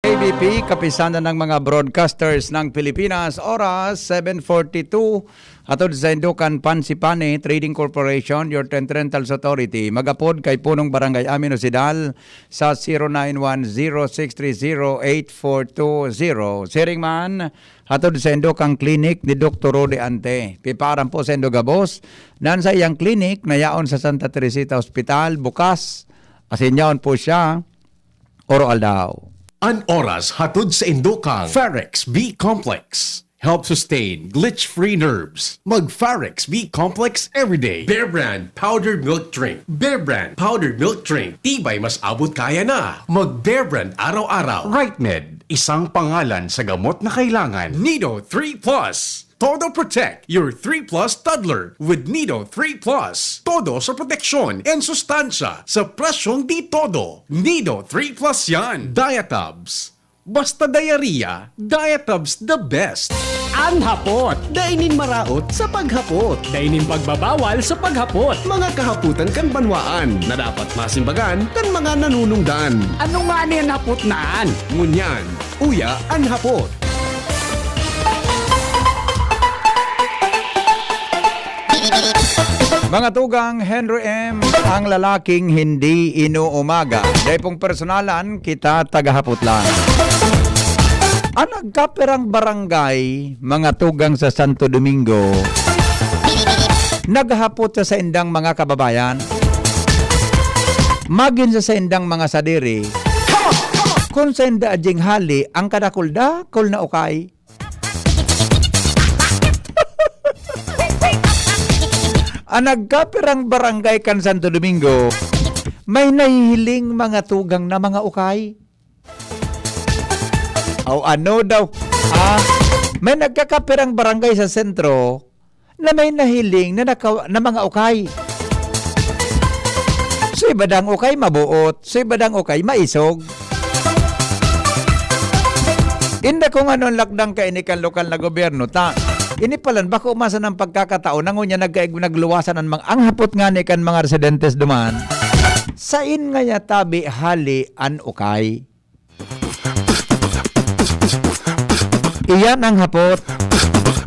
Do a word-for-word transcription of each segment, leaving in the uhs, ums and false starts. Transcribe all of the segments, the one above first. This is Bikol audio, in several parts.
A B P, Kapisanan ng mga Broadcasters ng Pilipinas, oras seven forty-two. Hatod sa Indukan Pansipani Trading Corporation, your Trent Rentals Authority. Magapod kay Punong Barangay Amin Osidal sa zero nine one zero six three zero eight four two zero. Siring man, hatod sa Indukan Clinic ni Doktor Rode Ante. Piparan po sa Indogabos, nan sa iyang clinic na yaon sa Santa Teresita Hospital, bukas. Asin yaon po siya, Oro Aldaw. An oras hatod sa Indokang Farex B Complex. Help sustain glitch-free nerves. Mag Farex B Complex everyday. Bear Brand Powdered Milk Drink. Bear Brand Powdered Milk Drink. Tibay mas abot kaya na. Mag Bear Brand araw-araw. Right Med, isang pangalan sa gamot na kailangan. Nido three plus. Todo protect your three plus toddler with Nido three plus. Todo sa proteksyon and sustansya sa presyong di todo. Nido three plus yan. Diatabs. Basta diarrhea, Diatabs the best. An hapot. Dai nin maraot sa paghapot. Dai nin pagbabawal sa paghapot. Mga kahapotan kan banwaan na dapat masimbagan kan mga nanunungdan. Ano nga ni an hapot na an? Ngunyan, uya an hapot. Mga tugang, Henry M, ang lalaking hindi inuumaga. Dai pong personalan, kita tagahapot lang. An nagkapirang barangay, mga tugang sa Santo Domingo, naghapot sa saindang mga kababayan. Magin sa saindang mga sadiri, kun sainda ajing hali ang kadakul-dakul na ukay. An nagkapirang barangay kan Santo Domingo, may nahihiling mga tugang na mga ukay. O ano daw? Ah, may nagkakapirang barangay sa sentro na may nahiling na naka-, na mga ukay. So, iba dang ukay mabuot, so, iba dang ukay maisog. Inda kung ano an lakdang kaini kan lokal na gobyerno, ta ini palan bako man sanang pagkakataon na ngunyan nagkaig-, nagluwasan an mga, ang hapot ngani kan mga residentes duman, sain ngaya tabi hali an ukay? Iyan ang hapot.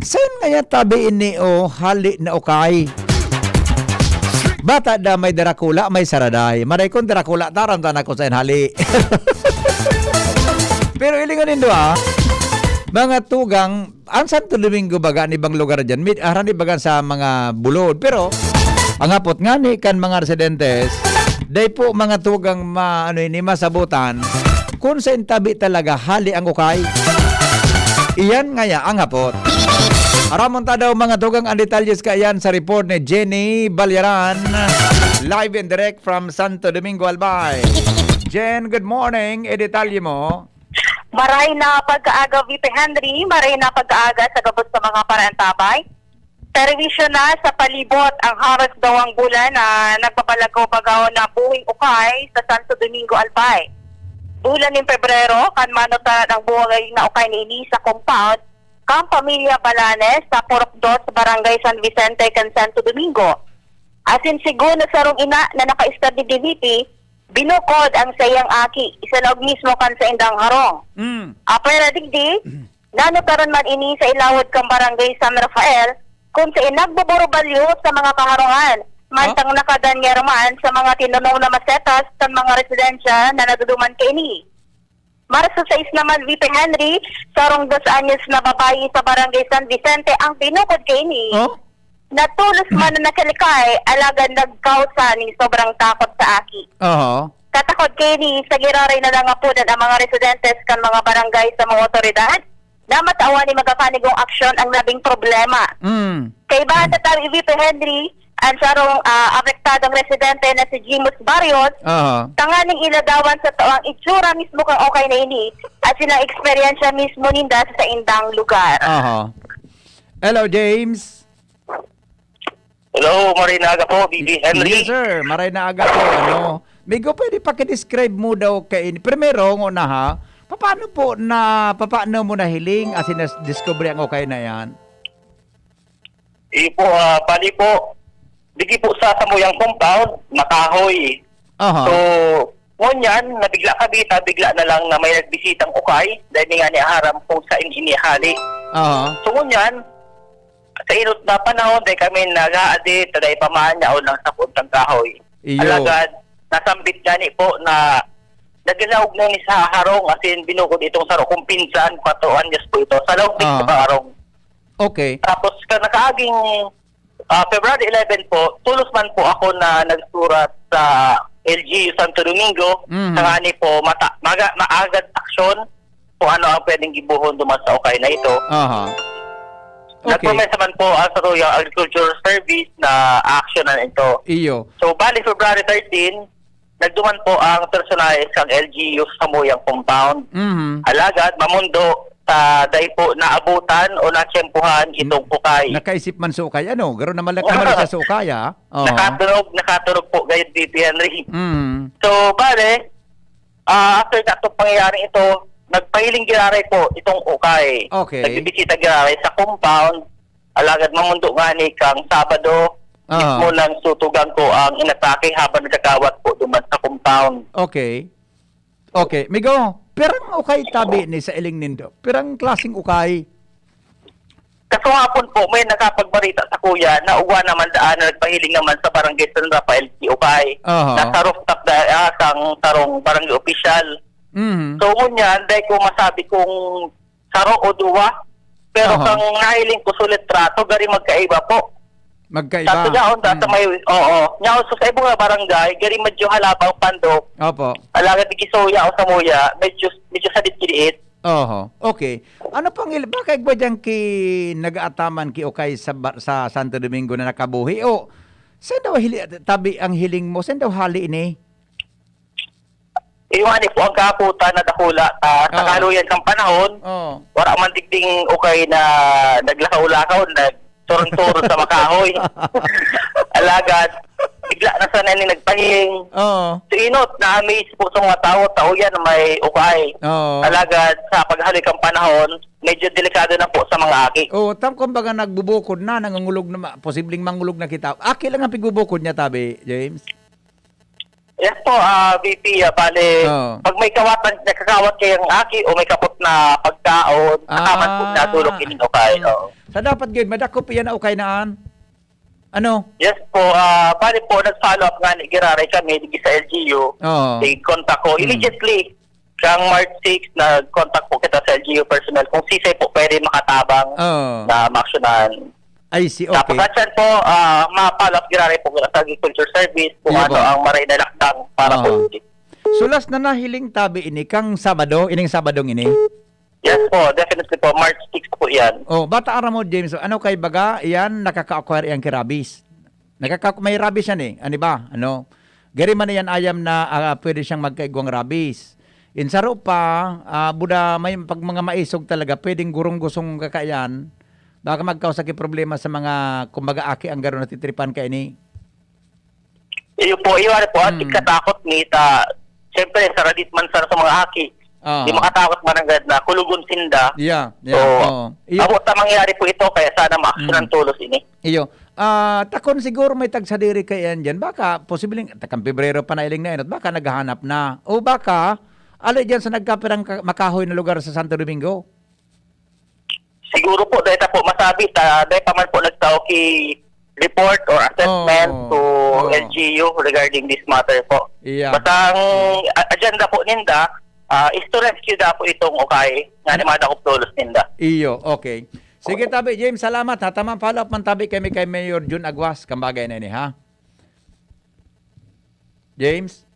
Sain ngaya tabi ini o hali na ukay? Bata da may darakula, may saraday. Maray kon darakula, taram ta na kung sain hali. Pero hilingon nindo, ah, mga tugang, ang Santo Domingo baga, an ibang lugar diyan, mid-, harani baga sa mga bulod. Pero, ang hapot ngani kan mga residentes, dai po mga tugang ma-, ano ini, masabotan, kun sain tabi talaga hali ang ukay. Iyan ngaya ang hapot. Aramon ta daw, mga tugang, ang detalyes kaiyan sa report ni Jenny Balyaran, live and direct from Santo Domingo, Albay. Jen, good morning. Idetalye mo. Maray na pagkaaga, V P Henry. Maray na pagkaaga sa gabos sa mga paraantabay. Serbisyo na sa palibot ang haros dawang bulan na nagpapalagaw-bagaw na buhing ukay sa Santo Domingo, Albay. Bulan nin Pebrero, kan manutaran ang buhay na ukay na ini sa compound kan pamilya Balanes sa Purok Dos, Barangay San Vicente, kan Santo Domingo. Asin sigun na sarong ina na naka-estad digdi, binukod ang saiyang aki, isalaog mismo kan saindang harong. Mm. Apwera digdi, nanutaran man ini sa ilawod kan Barangay San Rafael, kun sain nagboborbalyo sa mga kaharungan, mantang nakadanyar man sa mga tinonom na masetas kan mga residensya na naduduman kaini. Marso sais naman, V P Henry, sarong dos anyos na babayi sa Barangay San Vicente ang binukod kaini. Oh? Na tolos man na nakalikay, alagad nagkausa nin sobrang takot sa aki. Oho. Katakod kaini, sa giraray na nangapodan ang mga residentes kan mga barangay sa mga otoridad na matawan ni magakanigong aksyon ang nabing problema. Mm. Kaibahan ta tabi, V P Henry, ang sarong, ah, apektadong residente na si Jimus Barrios, Aha. tanganing iladawan sa tao ang itsura mismo kan ukay na ini, asin ang eksperyensya mismo ninda sa saindang lugar. Aha. Hello, James. Hello, maray na aga po, V P Henry. Yes, sir. Maray na aga po, ano. Migo, pwede pakidescribe mo daw kay, primero, ngona ha, papaano po na, papaano mo nahiling asin na-discover ang ukay na yan? Iyo po, ah, bali po, digi po sa samuyang compound, nakahoy. Aha. So, Ngunyan, nabigla kami, nabigla na lang na may nagbisitang ukay, dahil nga ni aharam kung saan ini hali. Aha. So, ngunyan, sa inot na panahon, dahil kami nag-aadi, taday pamanya o nang sapon kang kahoy. Iyo. Alagad, nasambit gani po na naglaog na ni sa harong, as in, binukod itong saro kong pinsan, kwatro anyos po ito, sa laog Ah. sa harong. Okay. Tapos, ka nakaaging, ah, February eleven po, tulos man po ako na nagsurat sa L G U Santo Domingo, Mhm. Tangani po, mata-, maga-, maagad aksyon kung ano ang pwedeng gibohon duman sa ukay na ito. Aha. Okay. Nagpromesa man po ang sa Royal Agriculture Service na aaksyonan ito. Iyo. So, bali, February thirteen, nagduman po ang personahe sa L G U sa samuyang compound. Mhm. Alagad, mamundo sa dai po naabutan o natiyempuhan itong ukay. Nakaisip man sa ukay, ano? Garo na malak-, malak sa ukay, ah. Oo. Nakatunog, nakatunog po gayud, V P Henry. Mm. So, bale, ah, after katong pangyayaring ito, nagpahiling giraray po itong ukay. Okay. Nagbibisita giraray sa compound. Alagad mamundo ngani kang Sabado, Aha. mismo nang sutugan ko ang inatake habang nagkakawat po duman sa compound. Okay. Okay. Migo, pirang ukay tabi ni sa iling nindo? Pirang klaseng ukay? Kasungapon po, may nakapagbarita sa kuya na ugwa naman daan na nagpahiling naman sa barangay San Rafael si ukay. Aha. Nasa rooftop da, ah, sang sarong barangay opisyal. Mhm. So, ngunyan, dai ko masabi kung saro o duwa. Pero Aha. kang nahiling ko sa litrato, gari magkaiba po. Magkaiba. Sa tuyaon, sa Mm. may, oo. Nya, so sa ibang na barangay, gari medyo halabang pandok. Opo. Alagad di Kisuya o Samuya, medyo, medyo sadit kiniit. Oho. Okay. Ano pang il-, baka igwa dyan ki nag-aataman ki ukay sa bar-, sa Santo Domingo na nakabuhi? O, saan daw hili-, tabi ang hiling mo? Saan daw hali ini? Iwani po ang kaputan na dakula, ah, sa Oo. kaluyan ng panahon, Oo. wala man digding ukay na naglakaw-lakaw, nagturong-turong sa makahoy. Alagad, bigla na sana ni nagpahiling. Oo. So, inot, na-amaze po sa mga tao, tao yan, may ukay. Oo. Alagad, sa paghaloy kang panahon, medyo delikado na po sa mga aki. Oo, tam-, kumbaga nagbubukod na, nangungulog na ma-, posibleng mangulog na kita. Aki lang ang pigbubukod niya, tabi, James? Yes po, ah, V P, ah, bale, Oo. pag may kawatan, nakakawat kayang aki o may kapot na pagkaon, saka man po Ah. nadulog ining ukay, Mm. oo. Sa dapat gid, madakop iyan na ukay na an? Ano? Yes po, ah, bale po, nag-follow up nga ni giraray kami, digi sa L G U. Oo. Nag-contact ko Mm. immediately. Kang March six, nag-contact po kita sa L G U personnel kung sisay po pwede makatabang Oo. na maaksyonan. I see, Tapos okay. at yan po, ah, ma-follow up giraray po sa Agriculture Service kung Iyo ano po. ang maray na lakdang para Oo. po dito. So, last na nahiling tabi ini kang Sabado, ining Sabadong ini? Yes po, definitely po. March six po yan. Oh, bata aram mo, James, ano kay baga, iyan, nakaka-acquire iyan ki rabies. Nakaka-, may rabies yan eh. Ano ba? Ano? Gari man iyan ayam na, ah, pwede siyang magkaigwang rabies. In saro pa, ah, buda may pag mga maisog talaga, pwedeng gurong-gusong kakayan. Baka magkausa ki problema sa mga, kumbaga, aki ang garo natitripan kaini. Iyo po, iyo, ano po, at Hmm. katakot ni ta, siyempre, saradit man sa, sa mga aki. Ah. Di makatakot man ang gad na kulugon sinda. Yeah, yeah, So, oo. Iyo. abo ta mangyari po ito, kaya sana maaksyon ang Hmm. tulos ini. Iyo. Ah, takon siguro may tagsadiri kay yan dyan. Baka, posibleng, takang Pebrero pa na iling na inot, baka naghahanap na. O baka, ali dyan sa nagkapirang ka-, makahoy na lugar sa Santo Domingo. Siguro po, dahil ta po masabi, ta, dahil pa man po nagtao ki report or assessment Oo. to Oo. L G U regarding this matter po. Iya. Basta ang Mm. a-, agenda po ninda, ah, is to rescue da po itong ukay nga ni madakop tolos ninda. Iyo, okay. Sige, tabi, James, salamat, ha. Tamang follow-up man, tabi, kami kay Mayor Jun Aguas, kang bagay na ini, ha? James?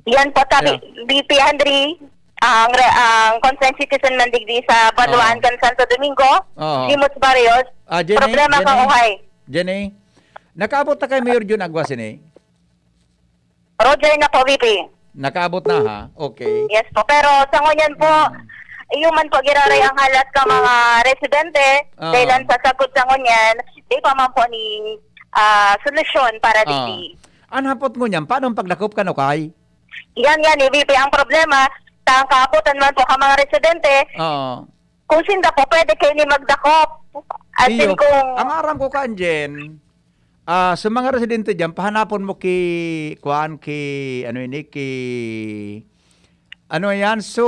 Yan po, tabi, Yeah. V P Henry, ang re-, ang concerned citizen man digdi sa Baluan Oo. kan Santo Domingo, Oo. Jimos Barrios. Ah, Jenny, Problema Jenny, kang uhay. Jenny, nakaabot na kay Mayor Jun Aguas ini? Roger na po, V P. Nakaabot na, ha? Okay. Yes po. Pero sa ngunyan po, Hmm. iyo man po giraray ang halat ka mga residente, Ah. dahil ang sasagot sa ngunyan, di pa man po ni, ah, solusyon para Ah. digdi. An hapot ngunyan, paano ang pagdakop kan ukay? Yan, yan, eh, V P. Ang problema, sa ang kaabutan man po ka mga residente, Oo. kung sinda po, pwede kayo ni magdakop. As in, Iyo, kung ang aram ko kan, Jen, Ah, sa mga residente diyan, pahanapon mo ki, kuan, ki, ano ini, ki, ano yan? So,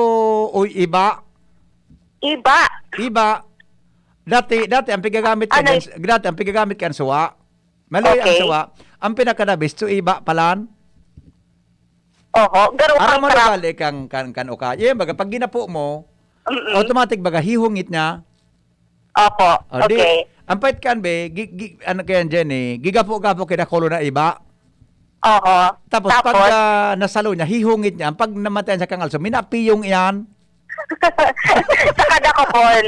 uy, iba? Iba. Iba. Dati, dati ang pigagamit ka Ano diyan, y- dati ang pigagamit kan suwa. Maloy ang Okay. suwa. Ang pinaka-the best, so iba palan. Oho, garo Aram kang mo na sarap. bali kang, kan, kan ukay. Yan, baga, pag ginapo mo, Mm-mm. automatic, baga, hihungit niya. Opo, O, di, okay. ang pait kan, be, gi-, gi-, ano kaya, Jenny? Gigapo-gapo kaya kulo na iba. Oho. Tapos, pag, Tapos? ah, nasalo niya, hihungit niya. Pag namatay siya kang also, minapiyong iyan. Saka dakopon.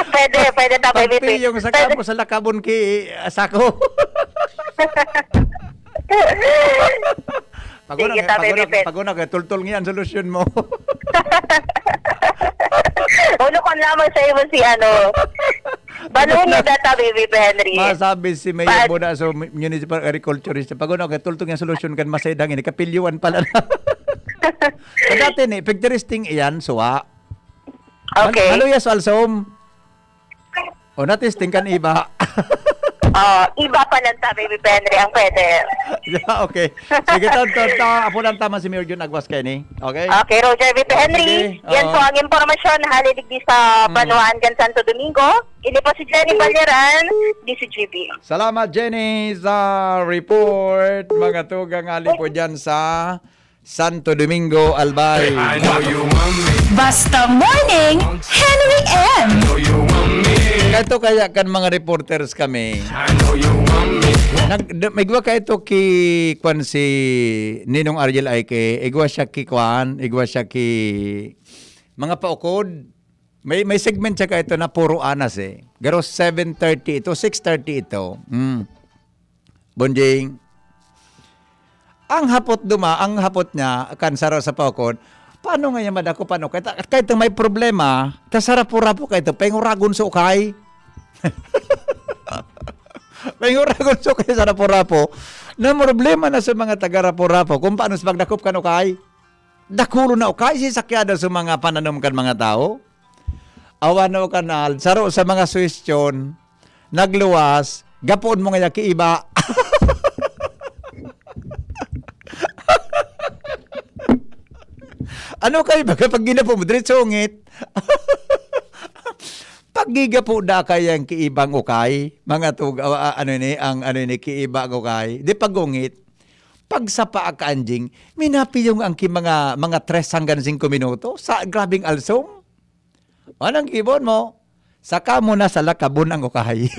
Pwede, pwede, Tatay Bibi. Pagpiyong sa Pwede. kamo, sa lakabon ki, ah, sako. Pag Sige, una, Tatay pag una, Bibi. pag una, kaya tultol niyan, solusyon mo. Ulo ko lamang sa imo si ano. Baluni Tapos na, data, Baby Henry. masabi si Mayor Bad. Bonazo, mu-, municipal agriculturist, pag ano, katultong yung solusyon kan masedang ini, kapilyuan pala na. Ang dati ni, pigtiristing iyan, suwa. Okay. Mal-, maluyas, alsom. O, natisting kan iba. Oh, iba pa lang ta, Baby Henry, ang pwede. Yeah, okay. Sige, ta, ta, ta, apo lang tama si Mayor Jun Aguas kaini. Okay? Okay, Roger Vito Oh, Henry. sige. Yan Oo. po ang impormasyon na hali digdi sa Mm. banwaan kan Santo Domingo. Ini po si Jenny Baleran, D C G B. Salamat, Jenny, sa report. Mga tugang, hali po dyan sa Santo Domingo, Albay. I know you want me. Basta Morning, Henry M. I know you want me. Kaito kaya kan mga reporters kami. I know you want me. Nag-, d-, may gawa ka ito ki, kwan, si Ninong Ariel Aike, igwa siya ki, kwan, igwa siya ki mga paukod. May, may segment siya kaito na puro anas eh. Garo seven thirty ito, six thirty ito. Mm. Bonjing. Ang hapot duma, ang hapot niya, kan saro sa paukod, "Paano nga yan madakop, ano? Kahit, kahit may problema, ta sa Rapu-Rapu kaito, penguragon sa ukay." Penguragon sa ukay sa Rapu-Rapu. Na problema na sa mga taga Rapu-Rapu kung paano sa pagdakop kan ukay. Dakulon na ukay, sisakyada sa mga pananom kan mga tao. Awan o kanal, saro sa mga suwestyon, nagluwas, gapoon mo ngaya ki iba. Ano kayo, baga pag ginapo mo, diretso ngit. Pag gigapo da kaya ang kiibang ukay, mga tug-, ah, ah, ano ni, ang ano ni, kiibang ukay, di pag ungit. Pag sa paa ka, anjing, minapiyong ang ki-, mga, mga tres hanggang singko minuto sa grabing alsom. Anong gibon mo? Saka mo na sa lakabon ang ukay.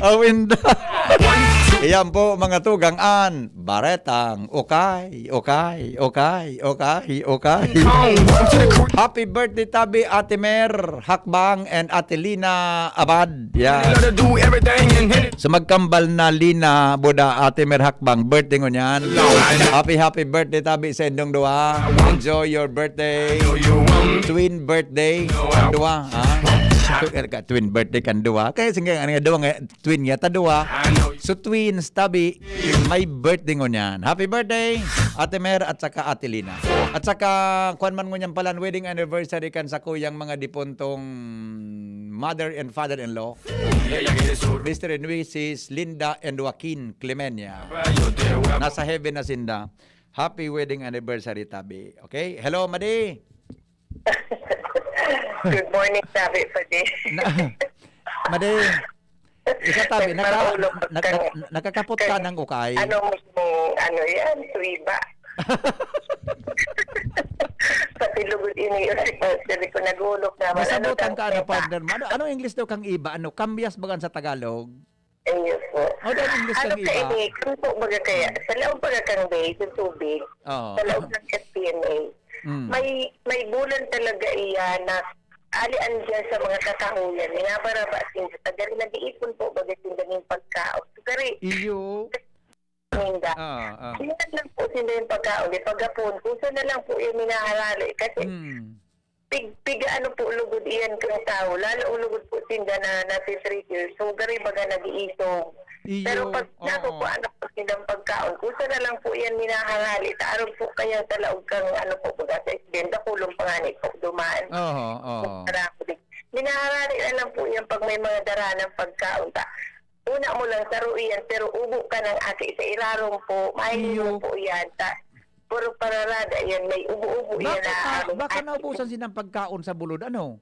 Awinda. Iyan po, mga tugang, an Baretang Ukay, Ukay, Ukay, Ukay, Ukay. Happy birthday, tabi, Ate Mer Hakbang and Ate Lina Abad. Yan. So, magkambal na Lina, Buda, Ate Mer Hakbang, birthday ngunyan. Happy, happy birthday, tabi, sa indong duwa. Enjoy your birthday. Twin birthday, kan duwa, ha? Tw-, eh, ka-, twin birthday kan duwa. Kaya sige, ano nga, duwa nga, twin nga, ta duwa. So, twins, tabi, may birthday ngunyan. Happy birthday, Ate Mer at saka Ate Lina. At saka, kwan man ngunyan pala, wedding anniversary kan sakuyang mga dipuntong mother and father-in-law, Mister and Missus Linda and Joaquin Clemenia. Nasa heaven na sinda. Happy wedding anniversary, tabi. Okay? Hello, Madi. Good morning, sabi pa din. Na, Madi, ika tabi, naka, Nagparulog nag-, kang, nag-, nakakapot ka kang ng ukay. Ano mismong, ano yan, suiba. Pati lugod ini, sabi ko, nag-ulog naman. Ano Masabutan daw, ka, ano, iba? Partner mo? Ano, ano English daw kang iba? Ano, kambyas bagan sa Tagalog? Ayun po. Oh, dahil English Ano lang ka iba. ini? Kung po baga kaya, sa laog baga kang bay, sa tubig, Oo. sa laog ng S P N A, Mm. may, may bulan talaga iyan na alian diyan sa mga kakahuyan. Minabaraba sinda. Taga rin nag-iipon po baga sinda ng pagkaon. So, kari, Iyo. ninda. Ah, ah. Sinan lang po sinda yung pagkaon. Di pagkapon, kung saan na lang po yung minaharali. Kasi Mm. pig-, piga ano po lugod iyan kang tao, lalo ang lugod po sinda na natitrigger. So, gari baga nag-iisog. Iyo, Pero pag oo. nakukuha na po silang pagkaon, pagkaon. Kung saan na lang po yan minaharali, ta arog po kaya sa laog kang, ano po, baga sa S B M, dakulong pa nga ni po duman. Oho, oho. Para ako din. Minaharali na lang po yan pag may mga dara ng pagkaon. Ta, una mo lang saro iyan, pero ubo ka ng aki sa irarom po, mahiling Iyo. po yan. Ta, puro pararada yan, may ubo-ubo yan Baka na, na, ano, baka na naubusan sinang pagkaon sa bulod, ano?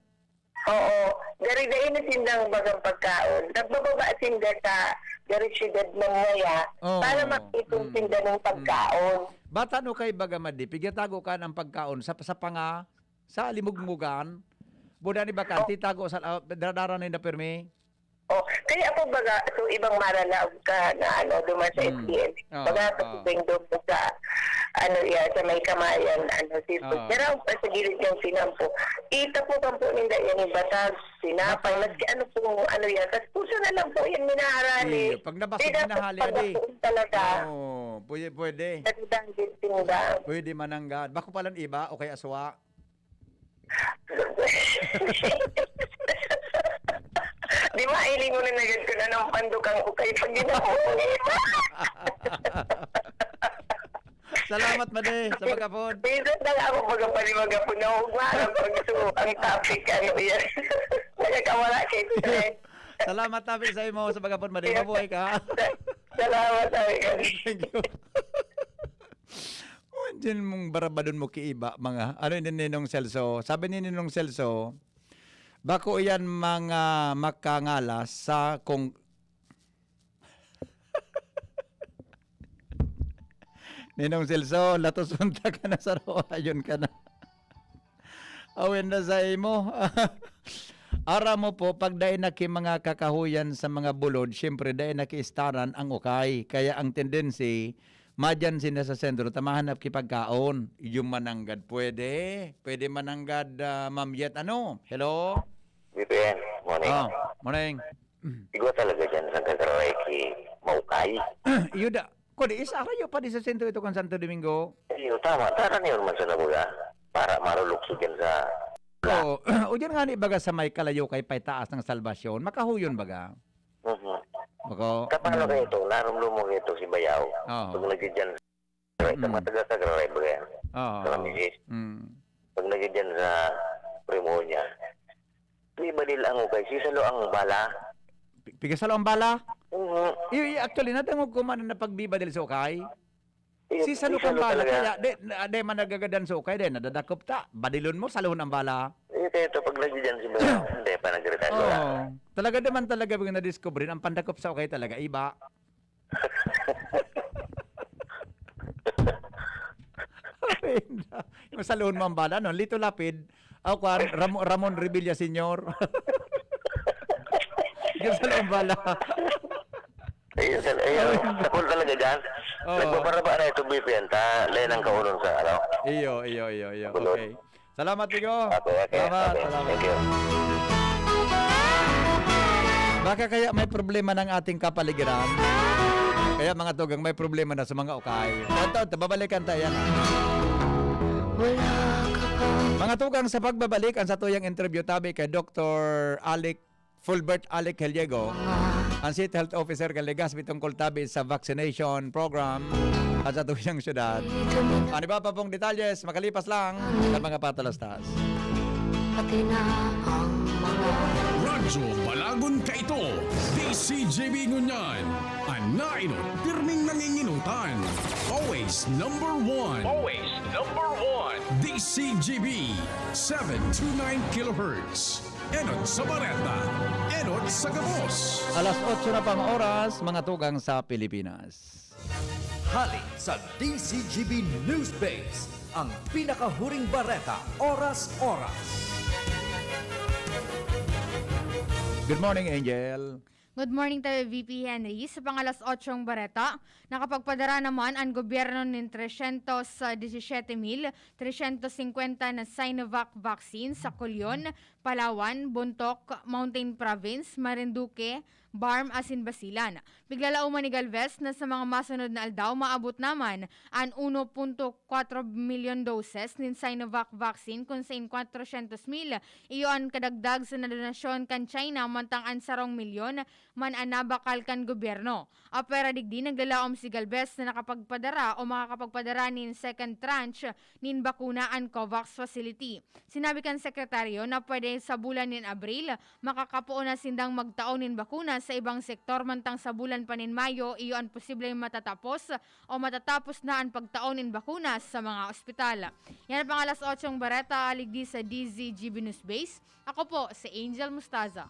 Oo. Gari dai na sindang bagang pagkaon. Nagbababa sinda sa gari syudad ng Maya Oo. para makitong Mm. sinda ng Mm. pagkaon. Bata no kay baga madi, pigyatago ka ng pagkaon sa, sa panga, sa limugmugan. Buda ni bakante, Oh. tago sa, ah, daradara na yung permi. Oh, kaya po baga, so ibang maranaog ka na ano, duman sa Mm. S B M. Oo, Baga, oo. pag doon sa, ano yan, sa may kamayan, ano, si Oo. Pero ang sa gilid ng sinampo, itapukan po ninda yan, yung batag, sinapay, Batag. maski ano po, ano yan. Tas puso na lang po yan, minaharali. Iyo, pag nabasag, Kaya dapat minahali, adi. pagkain talaga. Oo, pwede, pwede. Nagdadanggi sinda. Pwede mananggad. Bako palang iba o kaya aswa. Di ba, ili mo na nagad ko na ng pandukang ukay pag ginapon. Salamat, Madi, sa pagkapon. Minsan na lang ako magapaliwag ako na huwag mo alam pag su-, ang topic, ano yan. Nagkakawala kay Tre. Salamat, Tabi, sa imo sa pagkapon, Madi. Mabuhay ka. Salamat, Tabi. Thank you. Oh, diyan mong barabadon mo kiiba, mga, ano yun, Ninong Celso? Sabi ni Ninong Celso, "Bako iyan mga makangalas sa kung," Ninong Celso, latos unta ka na sa rawayon ka na. Awen na sa imo. Aram mo po, pag dai na ki mga kakahuyan sa mga bulod, siyempre, dai na ki istaran ang ukay. Kaya ang tendency, madyan sinda sa sentro, ta mahanap ki pagkaon. Yung mananggad, pwede. Pwede mananggad, ah, Ma'am Yet. Ano? Hello? B P N, morning. Ah, morning. Igwa talaga dyan sa gagaray ki maukay. Iyo da. Kodi, is arayo pa di sa sentro ito kan Santo Domingo? Iyo, tama. Tara niyo naman sa nabuga. Para marulukso dyan sa Oo. O dyan nga ni baga sa may kalayo kay Paitaas ng Salbasyon. Makahuyon baga? Mhm. Bako? Kapano Mm. kayo ito? Narumdum mo kayo ito si Bayaw? Oo. Pag nagdidyan sa Mm. mga taga-Sagraray baga yan. Oo, Sa oo. Ramses. Mm. Pag nagdidyan sa Primonia, di ba nila ang ukay? Sisalo ang bala? Pi-, pigasalo ang bala? Mhm. Iyo, iyo, actually, nadangog ko man na pagbibadil sa ukay. Iyo, Sisalo sisalo kang bala, talaga. kaya di, na, di man nagagadan sa ukay, di, nadadakop ta. Badilon mo, salon ang bala. Iyo, kaya ito, pag nagdidyan si Bayaw, hindi pa nagretan, Oo. wala. Talaga naman talaga, pag nadiscovery, ang pandakop sa ukay talaga, iba. Yung salon mo ang bala, no? Lito Lapid, aw, kwan, Ramo-, Ramon Revilla Senior. Yung salon bala. Ayun, sir. Ayun, Ay. Takol talaga dyan. Oo. Nagbabaraba na itong B P N, ta, layan ang kaunong sa, ano? Iyo, iyo, iyo, iyo. Bulod. Okay. Salamat, Tigo. Okay, okay, Salamat, okay. salamat. Thank you. Baka kaya may problema ng ating kapaligiran. Kaya, mga tugang, may problema na sa mga ukay. Tanto, babalikan tayo yan, ah. Mga tugang, sa pagbabalik, ang satuyang interview tabi kay Doktor Alec Fulbert Alec Gallego, ang City Health Officer kan Legazpi, tungkol tabi sa vaccination program at sa tuyang syudad. Ang iba pa pong detalles, makalipas lang sa mga patalastas. Pati na ang mga Radyo Balagon Kaito, D C G B ngunyan, an nainot pirming nanginginutan. Always number one. Always number one. D C G B, seven two nine kilohertz. Enot sa bareta, enot sa gabos. Alas otso na pang oras, mga tugang sa Pilipinas. Hali sa D C G B News Base, ang pinakahuring bareta, oras-oras. Good morning, Angel. Good morning, Tabi V P Henry. Sa pang-alas otsong bareta, nakapagpadara naman ang gobyerno nin tresyentos disisiete mil tresyentos singkwenta na Sinovac vaccine sa Culion, Palawan, Bontoc, Mountain Province, Marinduque, Barm asin Basilan. Piglalauman ni Galvez na sa mga masunod na aldaw, maabot naman an uno punto kwatro milyon doses nin Sinovac vaccine, kun sain kwatrosyentos mil iyo an kadagdag sa nadonasyon kan China, mantang an sarong milyon man an nabakal kan gobyerno. Apwera digdi, naglalaom si Galvez na nakapagpadara o makakapagpadara nin second tranche nin bakuna an COVAX facility. Sinabi kan sekretaryo na pwede sa bulan nin Abril, makakapoon na sindang magtao nin bakuna sa ibang sektor, mantang sa bulan pa nin Mayo, iyo an posibleng matatapos o matatapos na an pagtao nin bakuna sa mga ospital. Yan ang pang alas otsong bareta, aligdi sa D Z G B News Base. Ako po si Angel Mustaza.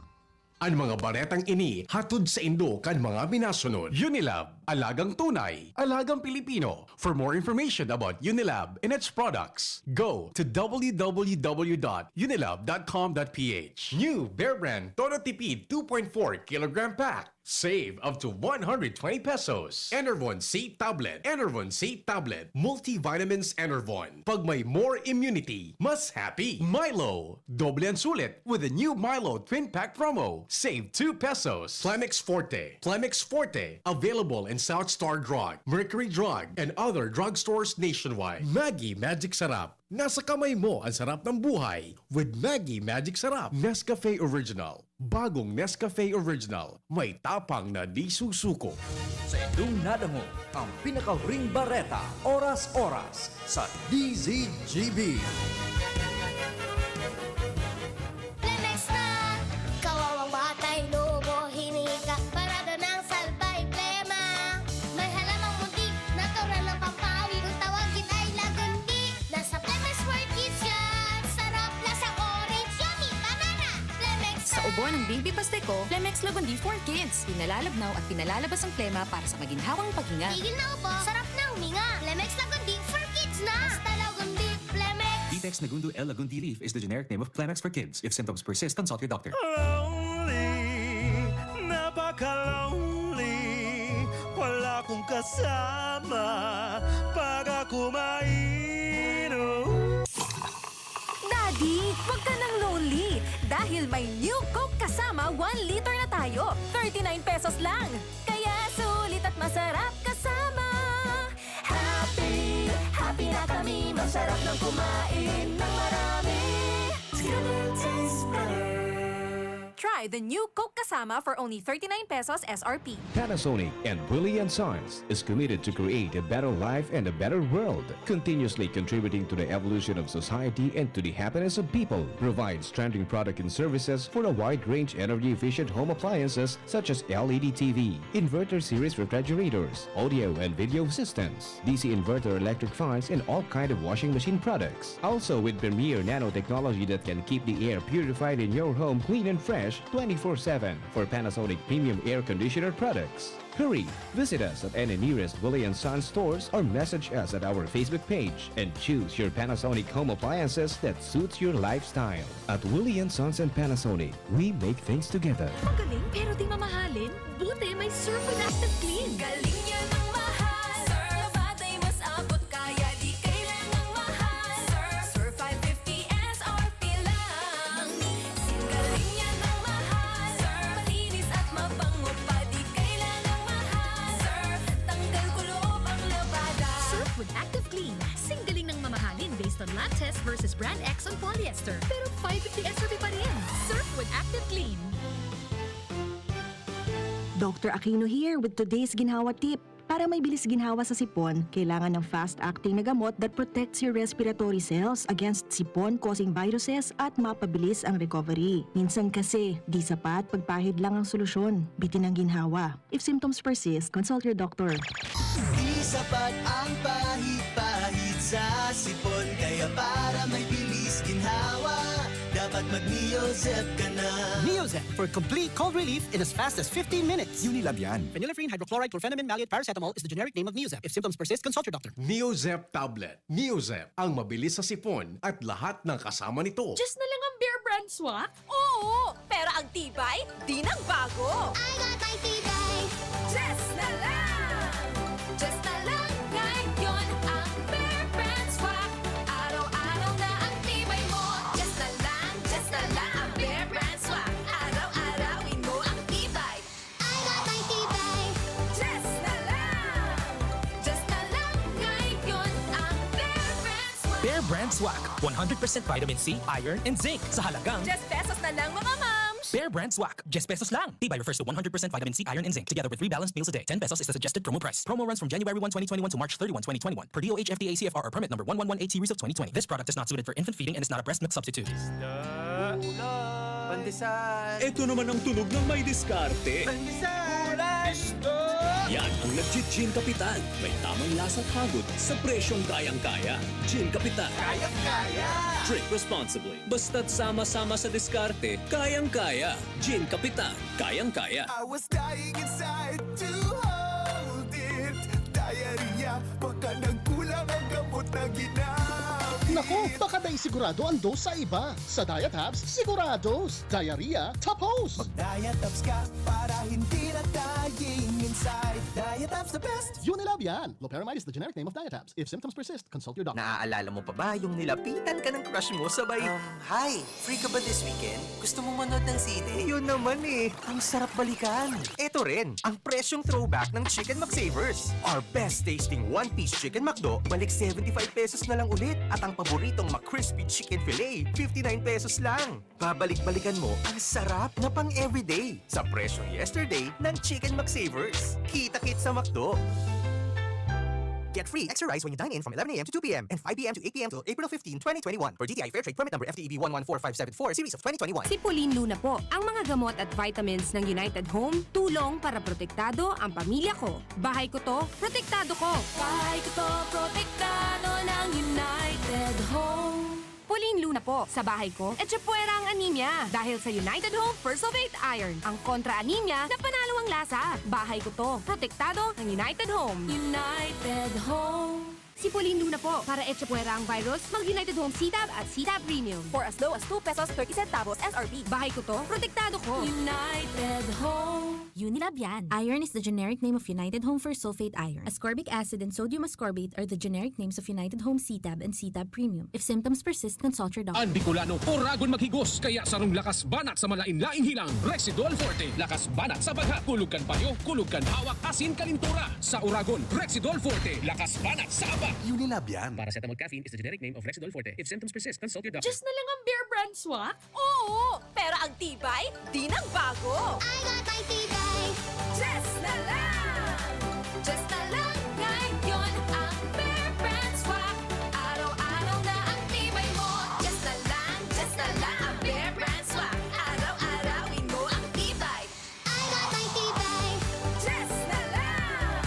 An mga baretang ini hatod saindo kan mga minasunod. Unilab, alagang tunay, alagang Pilipino. For more information about Unilab and its products, go to w w w dot unilab dot com dot p h. New Bear Brand Todo Tipid two point four kilogram pack. Save up to one hundred twenty pesos. Enervon C tablet. Enervon C tablet. Multivitamins Enervon. Pag may more immunity, mas happy. Milo. Doble ang sulit with the new Milo Twin Pack promo. Save two pesos. Plemex Forte. Plemex Forte. Available in South Star Drug, Mercury Drug, and other drugstores nationwide. Maggi Magic Sarap. Nasa kamay mo ang sarap ng buhay with Maggi Magic Sarap. Nescafe Original. Bagong Nescafe Original. May tapang na di susuko. Sa indong nadangog, ang pinakahuring bareta, oras-oras, sa D Z G B. Lemex na! Kawawang batay, lobo, hinika, parada ng salbay, plema. May halamang muntik, natural na pampawi. Kung tawagin ay lagundi, nasa Lemex for Kids yan. Sarap, lasang orange, yummy, banana. Lemex Sa na! Ubo ng Baby Pasteco, Lemex Lagundi for Kids. Pinalalabnaw at pinalalabas ang plema para sa maginhawang paghinga. Tigil na ubo, sarap na huminga. Lemex Lagundi for Kids na! Basta Lagundi, Lemex! Vitex Nagundo L Lagundi Leaf is the generic name of Plemex for Kids. If symptoms persist, consult your doctor. Lonely, napaka-lonely. Wala akong kasama pag ako mainom. Daddy, wag ka nang lonely. Dahil may New Coke Kasama one liter na tayo. Thirty-nine pesos lang. Kaya sulit at masarap kasama. Happy, happy na kami. Masarap ng kumain ng marami. Together tastes better. Try the new Coke Kasama for only thirty-nine pesos S R P. Panasonic and Willie and Sons is committed to create a better life and a better world, continuously contributing to the evolution of society and to the happiness of people. Provides trending product and services for a wide range energy-efficient home appliances such as L E D T V, inverter series refrigerators, audio and video systems, D C inverter electric fans, and all kind of washing machine products. Also with premier nanotechnology that can keep the air purified in your home clean and fresh twenty-four seven. For Panasonic premium air conditioner products, hurry! Visit us at any nearest Willie and Sons stores or message us at our Facebook page and choose your Panasonic home appliances that suits your lifestyle. At Willie and Sons and Panasonic, we make things together. Magaling pero di mamahalin? Buti may Surf with Active Clean. Galing yan ang mahal. Surf, batay mas abot kaya, di kailangang mahal. Surf, Surf five fifty S R P lang. Galing yan ang mahal. Surf, malinis at mabango pa, di kailangang mahal. Surf, tanggal kulob ang labada. Surf with Active Clean. Singgaling ng mamahalin based on lab test versus brand X on polyester. Pero five fifty S R P pa rin. Surf with Active Clean. Doctor Aquino here with today's ginhawa tip. Para may bilis ginhawa sa sipon, kailangan ng fast-acting na gamot that protects your respiratory cells against sipon-causing viruses at mapabilis ang recovery. Minsan kasi, di sapat pagpahid lang ang solusyon. Bitin ang ginhawa. If symptoms persist, consult your doctor. Di sapat ang pahid-pahid sa sipon, kaya para may bilis ginhawa, dapat mag-Neozep ka na. Neozep for complete cold relief in as fast as fifteen minutes. Unilab yan. Phenylephrine, hydrochloride, chlorphenamine, maleate, paracetamol is the generic name of Neozep. If symptoms persist, consult your doctor. Neozep tablet. Neozep, ang mabilis sa sipon at lahat ng kasama nito. Just na lang ang Bear Brand Swak? Oo! Pero ang tibay, di nagbago. I got my tibay. Just na lang! Just na lang ngayon ang Bear Brand Swak. Araw-araw na ang tibay mo. Just na lang, just na lang ang Bear Brand Swak. Araw-arawin mo ang tibay. I got my tibay. Just na lang! Just na lang ngayon ang Bear Brand Swak. Bear Brand Swak, one hundred percent vitamin C, iron, and zinc sa halagang Just pesos na lang, mga mams! Bear Brand Swak, ten pesos lang. Tibay refers to one hundred percent vitamin C, iron, and zinc, together with three balanced meals a day. Ten pesos is the suggested promo price. Promo runs from January one, twenty twenty-one to March thirty-one, twenty twenty-one, per D O H F D A C F R or permit number one one one eight series of twenty twenty. This product is not suited for infant feeding and is not a breast milk substitute. Pandesal. Ito naman ang tunog ng may diskarte. Pandesal. Yan ang nagchi-Gin Kapitan. May tamang lasa at hagod sa presyong kayang-kaya. Gin Kapitan. Kayang-kaya. Drink responsibly. Basta't sama-sama sa diskarte, kayang-kaya. Gin Kapitan. Kayang-kaya. I was dying inside to hold it. Diarrhea, baka nagkulang ang gamot na ginamit. Naku, baka dai sigurado ang dose sa iba. Sa Diatabs, sigurados. Diarrhea, tapos! Mag-Diatabs ka para hindi na dying inside. Diatabs the best! Unilab yan! Loperamide is the generic name of Diatabs. If symptoms persist, consult your doctor. Naaalala mo pa ba yung nilapitan ka ng crush mo sabay, um, Hi! Free ka ba this weekend? Gusto mo manood ng sine? Yun naman eh! Ang sarap balikan! Eto rin, ang presyong throwback ng Chicken McSavers. Our best tasting one-piece Chicken McDo, balik seventy-five pesos na lang ulit. At ang paboritong McCrispy Chicken Fillet, fifty-nine pesos lang. Babalik-balikan mo ang sarap na pang-everyday sa presyong yesterday ng Chicken McSavers. Kita-kit sa McDo! Get free extra rice when you dine in from eleven a.m. to two p.m. and five p.m. to eight p.m. till April fifteen, twenty twenty-one. Per D T I Fair Trade Permit Number F T E B one one four five seven four, Series of twenty twenty-one. Si Pauline Luna po. Ang mga gamot at vitamins ng United Home, tulong para protektado ang pamilya ko. Bahay ko to, protektado ko. Bahay ko to, protektado ng United Home. Pauline Luna po, sa bahay ko, etchepuera ang anemia dahil sa United Home Fersulfate Iron. Ang kontra-anemia na panalo ang lasa. Bahay ko to, protektado ng United Home. United Home. Si Pauline Luna po, para etchepuera ang virus, mag United Home C-Tab at C-Tab Premium. For as low as two pesos thirty centavos S R P. Bahay ko to, protektado ko. United Home. Unilab yan. Iron is the generic name of United Home Fersulfate Iron. Ascorbic acid and sodium ascorbate are the generic names of United Home C-Tab and C-Tab Premium. If symptoms persist, consult your doctor. An Bicolano, oragon maghigos, kaya sarong lakas banat sa malain-laing hilang, Rexidol Forte. Lakas banat sa baghat, kulog kan payo, kulog kan hawak, asin kalintura. Sa oragon, Rexidol Forte. Lakas banat sa abak. Unilab yan. Paracetamol caffeine is the generic name of Rexidol Forte. If symptoms persist, consult your doctor. Just na lang ang Bear Brand Swak? Oo! Pero ang tibay, di nagbago! I got my tibay. Just na lang! Just na lang ngayon ang Bear Brand Swak. Araw-araw na ang tibay mo. Just na lang, just na lang ang Bear Brand Swak. Araw-arawin mo ang tibay. I got my tibay. Just na lang!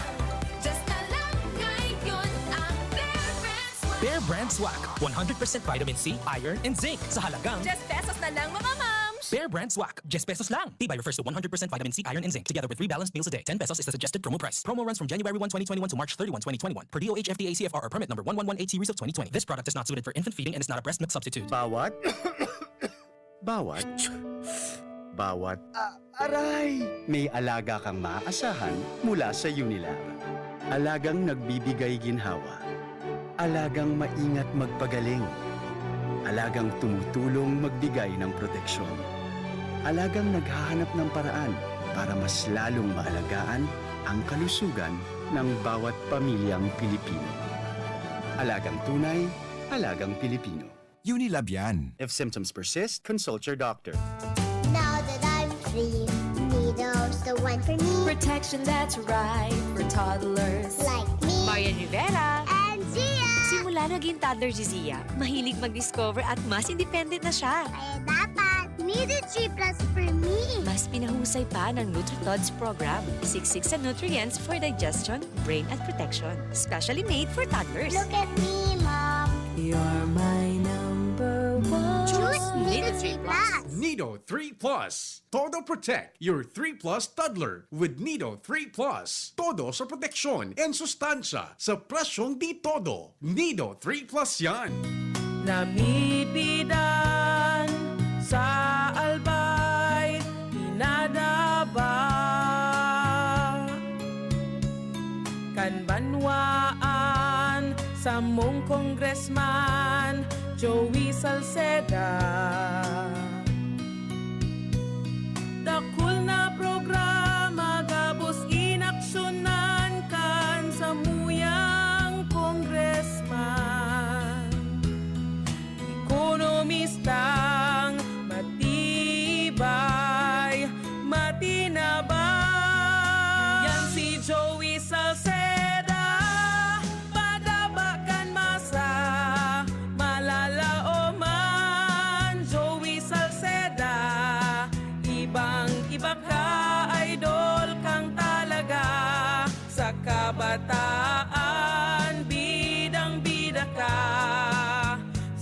Just na lang ngayon ang Bear Brand Swak. Bear Brand Swak, one hundred percent vitamin C, iron, and zinc sa halagang Just pesos na lang, mga mams! Bear Brand Swak, ten pesos lang. Tibay refers to one hundred percent vitamin C, iron, and zinc, together with three balanced meals a day. Ten pesos is the suggested promo price. Promo runs from January one, twenty twenty-one to March thirty-one, twenty twenty-one, per D O H F D A C F R or permit number one one one eight series of twenty twenty. This product is not suited for infant feeding and is not a breast milk substitute. Bawat, bawat, bawat, aray! May alaga kang maaasahan mula sa Unilar. Alagang nagbibigay ginhawa. Alagang maingat magpagaling. Alagang tumutulong magbigay ng proteksyon. Alagang naghahanap ng paraan para mas lalong maalagaan ang kalusugan ng bawat pamilyang Pilipino. Alagang tunay, alagang Pilipino. Unilab yan. If symptoms persist, consult your doctor. Now that I'm free, Nido's the one for me. Protection that's right for toddlers. Like me Marian Rivera. And Zia. Simula naging toddler si Zia, mahilig mag-discover at mas independent na siya. Kaya dapat Nido three plus for me. Mas pinahusay pa ng NutriTods program. Siksik sa nutrients for digestion, brain at protection. Specially made for toddlers. Look at me, Mom. You're my number one. Choose Nido three plus. Nido three plus. Todo Protect your three plus toddler with Nido three plus. Todo sa proteksyon and sustansya sa presyong di todo. Nido three plus yan. Namipidan sa Albay, pinadaba kan banwaan samong Congressman Joey Salceda. Dakul na programa gabos inaksyonan kan samuyang Congressman. Ekonomistang matibay.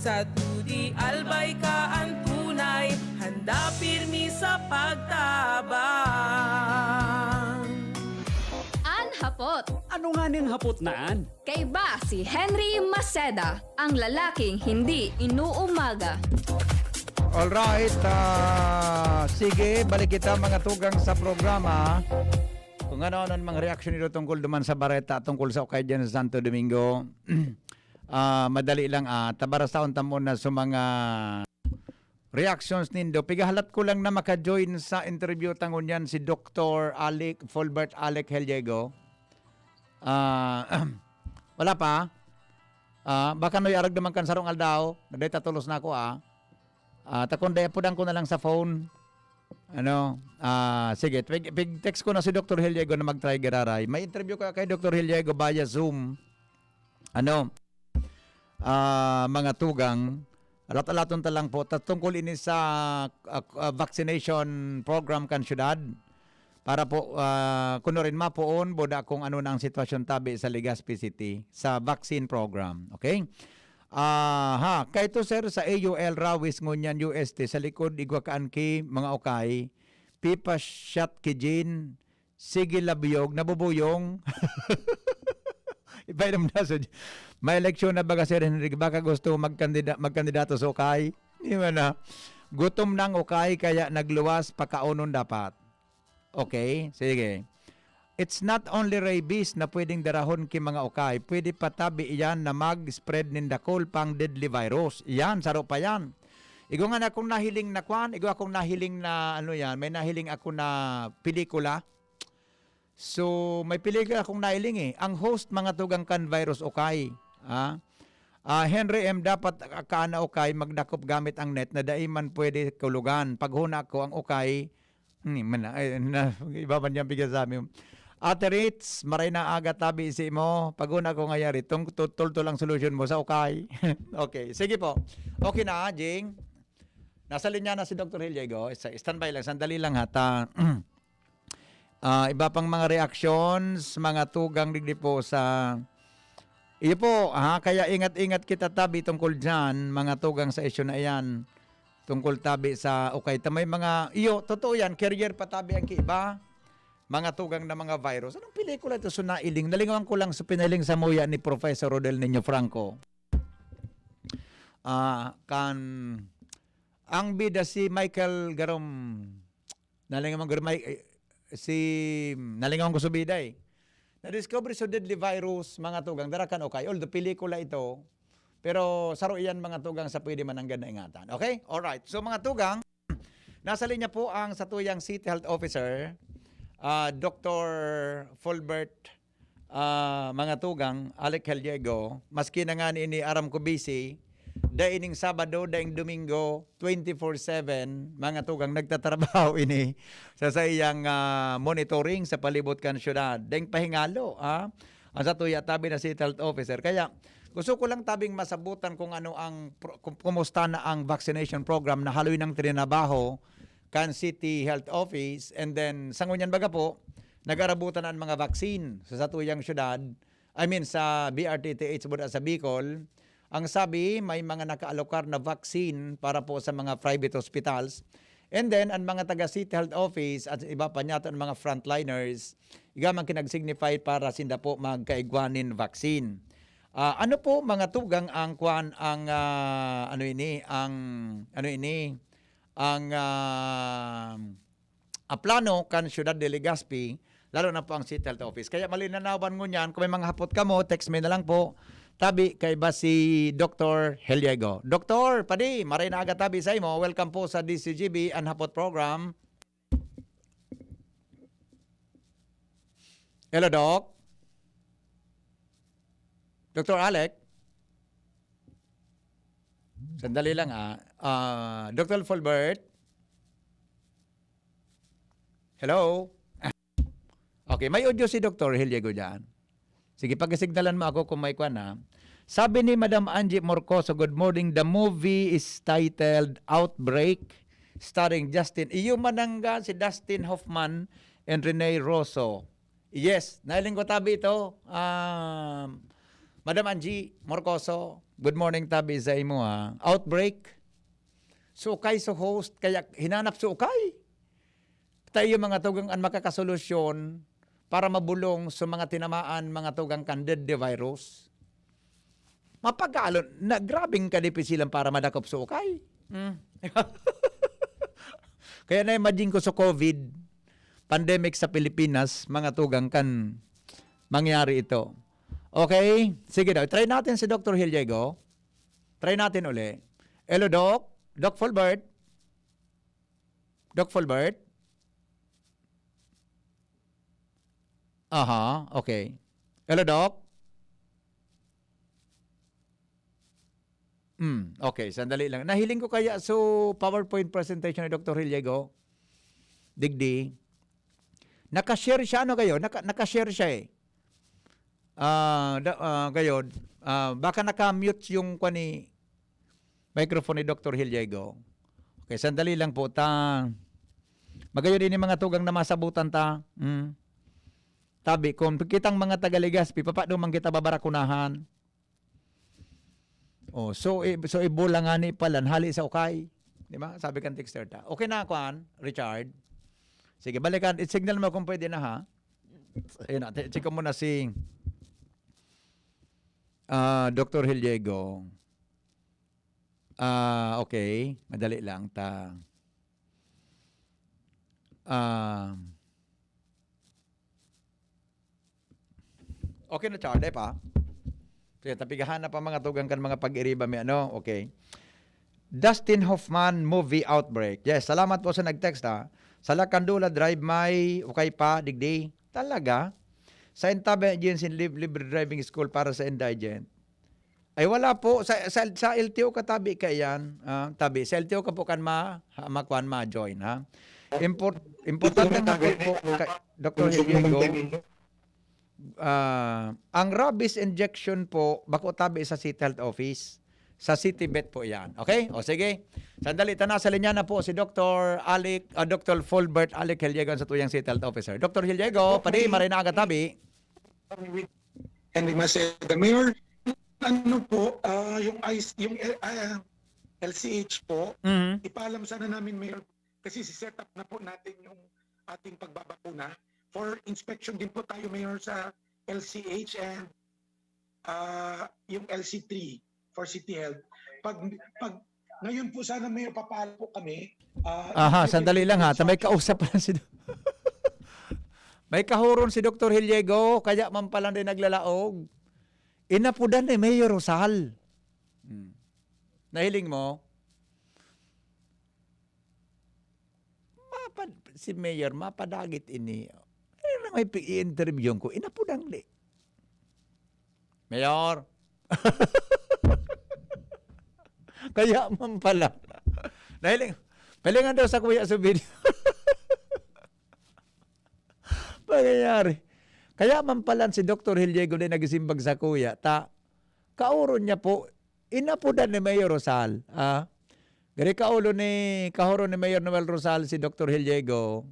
Sa dudi albay ka an tunay, handa pirmi sa pagtabang. An hapot. Ano nga ning hapot na an? Kaiba si Henry Maceda, ang lalaking hindi inuumaga. Alright, ah, sige, balik kita mga tugang sa programa. Kung ano-ano ang mga reaksyon nito tungkol duman sa bareta, tungkol sa ukay dyan sa Santo Domingo. Ah, madali lang, ah, tabarasaon ta muna sa mga reactions nindo. Pigahalat ko lang na maka-join sa interview ta ngunyan si Doktor Alec, Fulbert Alec Heliego. Ah, wala pa? Ah, baka noy arag naman kan sarong aldaw, na dahil tatulos na ako, ah. Ah, takon dahil apudan ko na lang sa phone. Ano? Ah, sige, pig, pig-text ko na si Doktor Heliego na mag-try giraray. May interview ka kay Doktor Heliego via Zoom. Ano? Ah, mga tugang, alat-alaton ta lang po, ta tungkol ini sa ah, ah, vaccination program kan syudad. Para po, ah, kuno rin mapoon, boda kung ano na ang sitwasyon tabi sa Legazpi City, sa vaccine program. Okay? Ah, ha, kaito sir, sa A U L Rawis ngunyan U S T, sa likod igwa kaan ki mga ukay, pipa shot ki Jean, sige labyog, nabubuyong. Ipainom na sa may eleksyon na baga, Sir Henry, baka gusto magkandida, magkandidato sa ukay. Di ba na? Gutom na ang ukay, kaya nagluwas, pakaunon dapat. Okay, sige. It's not only rabies na pwedeng darahon ki mga ukay. Pwede pa tabi iyan na mag-spread nin dakul pang deadly virus. Iyan, saro pa yan. Igwa nga na akong nahiling na kwan, igwa akong nahiling na ano yan, may nahiling ako na pelikula. So, may pelikula akong nahiling eh. Ang host, mga tugang kan virus ukay. Ah, ah, Henry M, dapat ka na ukay, magdakop gamit ang net na dai man pwede kulugan. Paghuna ko, ang ukay, Hmm, man, ay, na, iba man niyang bigyan sa amin. Ate Ritz, maray na aga tabi si mo. Pag-una ko ngayari, tung, tu- tultol ang solusyon mo sa ukay. Okay, sige po. Okay na, Jing. Nasa linya na si Doktor Heliego. Sa- Standby lang, sandali lang ha. Ta, ah, iba pang mga reactions, mga tugang digdi po sa... Iyo po, ha? Kaya ingat-ingat kita tabi tungkol dyan, mga tugang sa isyu na iyan. Tungkol tabi sa ukay ta may mga, iyo, totoo yan, carrier pa tabi ang kiiba. Mga tugang na mga virus. Anong pelikula ito? So, nailing. Nalingawan ko lang sa pinahiling sa muya ni Professor Rodel Niño Franco. Ah, kan, ang bida si Michael Garom, nalingawan ko, may, eh, si, nalingawan ko sa bida eh. Na-discover sa deadly virus, mga tugang, dara kan ukay. Although pelikula ito, pero saro iyan, mga tugang, sa pwede man nanggad na ingatan. Okay? Alright. So, mga tugang, nasa linya po ang satuyang City Health Officer, ah, Doktor Fulbert, ah, mga tugang, Alec Heliego. Maski na nga ni ini aram ko busy, daing Sabado, daing Domingo, twenty-four seven, mga tugang, nagtatrabaho ini sa saiyang, ah, monitoring sa palibot kan syudad. Daing pahingalo, ah, ang satuya tabi na City Health Officer. Kaya gusto ko lang tabing masabutan kung ano ang pro- kum- kumusta na ang vaccination program na haloy nang trinabaho kan City Health Office, and then sa ngunyan baga po, nag-arabutan na ang mga vaccine sa satuyang syudad, I mean sa B R T T H buda sa Bicol. Ang sabi, may mga nakaalokar na vaccine para po sa mga private hospitals. And then, ang mga taga City Health Office at iba pa niyato ang mga frontliners, iga man kinag-signify para sinda po magkaigwa nin vaccine. Ah, ano po, mga tugang, ang kwan, ang, ah, ano ini, ang, ano ini, ang, ah, ah, plano kan Ciudad de Legazpi, lalo na po ang City Health Office. Kaya malinanawan ngunyan, kung may mga hapot kamo, text me na lang po. Tabi kaiba si Doktor Heliego. Doktor, padi, maray na aga tabi sa imo. Welcome po sa D C G B, an Hapot Program. Hello, Doc. Doktor Alec? Sandali lang, ah. Ah, Doktor Fulbert? Hello? Okay, may audio si Doktor Heliego dyan. Sige, pakisignalan mo ako kung may kwan, ha. Sabi ni Madam Angie Morcoso, "Good morning. The movie is titled Outbreak, starring Justin." Iyo manangga si Dustin Hoffman and Rene Rosso. Yes, nailing ko tabi ito. Um, Madam Angie Morcoso, good morning tabi sa imo, ha. Outbreak. Sukay sa host, kaya hinanap sukay. Tayo mga tugang an makakasolusyon para mabulong sa mga tinamaan, mga tugang kan deadly virus. Mapagalon na grabing kadipisilan para madakop sukay. Hmm. Kaya na-imagine ko sa COVID pandemic sa Pilipinas, mga tugang kan mangyari ito. Okay? Sige daw, try natin si Doktor Hil Diego. Try natin uli. Hello, Doc. Doc Fulbert? Doc Fulbert? Aha, okay. Hello, Doc? Hmm, okay, sandali lang. Nahiling ko kaya so PowerPoint presentation ni Doktor Hil Diego? Digdi. Naka-share siya, ano kayo? Naka, naka-share siya eh. Ah, da, ah, gayod, ah, baka naka-mute yung kwa ni microphone ni Doktor Hil Diego. Okay, sandali lang po ta. Magayon ini mga tugang na masabutan ta. Mm. Tabi, kung kitang mga taga Legazpi, papaano man kita babarakunahan? Oh, so, i-, so ibola nga ni palan, hali sa ukay. Di ba? Sabi kan texter ta. Okay na, kwan, Richard. Sige, balikan. I-signal mo kung pwede na, ha? Ayun na, check ko muna si ah, Doktor Hil Diego. Ah, okay. Madali lang ta. Ah, okay na, Charlie, pa? Sige, tapigahan na pa mga tugang kan mga pag-iriba mi, ano? Okay. Dustin Hoffman, movie outbreak. Yes, salamat po sa nag-text, ha. Sa Lacandula Drive, may ukay pa, digdi. Talaga? Sa Intabe Agency, lib-, libre driving school para sa indigent. Ay, wala po. Sa, sa, sa L T O ka tabi ka yan. Ah, tabi. Sa L T O ka po kan ma-, ha, makuan, ma-join, ha? Import-, importante nga po, po ka, Doktor Hil Diego, ah, ang rabies injection po, bako tabi sa City Health Office. Sa City Vet po yan. Okay? O sige. Sandali, tana sa linya na po si Doktor Alec, ah, Doktor Fulbert Alec Hil Diego, ang satuyang City Health Officer. Doktor Hil Diego, padi, maray na aga tabi. Henry Maceda, Mayor, ano po, ah, yung ice, yung ah, L C H po, Mhm. ipaalam sana namin, Mayor, kasi si-set up na po natin yung ating pagbabakuna. For inspection din po tayo, Mayor, sa L C H and ah, yung L C three for City Health. Pag, pag ngayon po sana, Mayor, papaalam po kami. Ah, Aha, yung sandali lang ha. Ta may instruction kausap lang si Do- May kahuron si Doktor Hil Diego, kaya man pala din naglalaog. Inapudan ni Mayor Rosal. Hmm. Nahiling mo? Mapad si Mayor, mapadagit ini. Ay, na may pi-interview ko, inapudan li. Mayor. Kaya man pala. Nahiling, pahilingan daw sa kuya sa video. Pangyayari. Kaya man pala si Doktor Hil Diego din nagsimbag sa kuya. Ta, kauro niya po, inapudan ni Mayor Rosal. Ah? Gari kaulo ni, kahuro ni Mayor Noel Rosal si Doktor Hil Diego.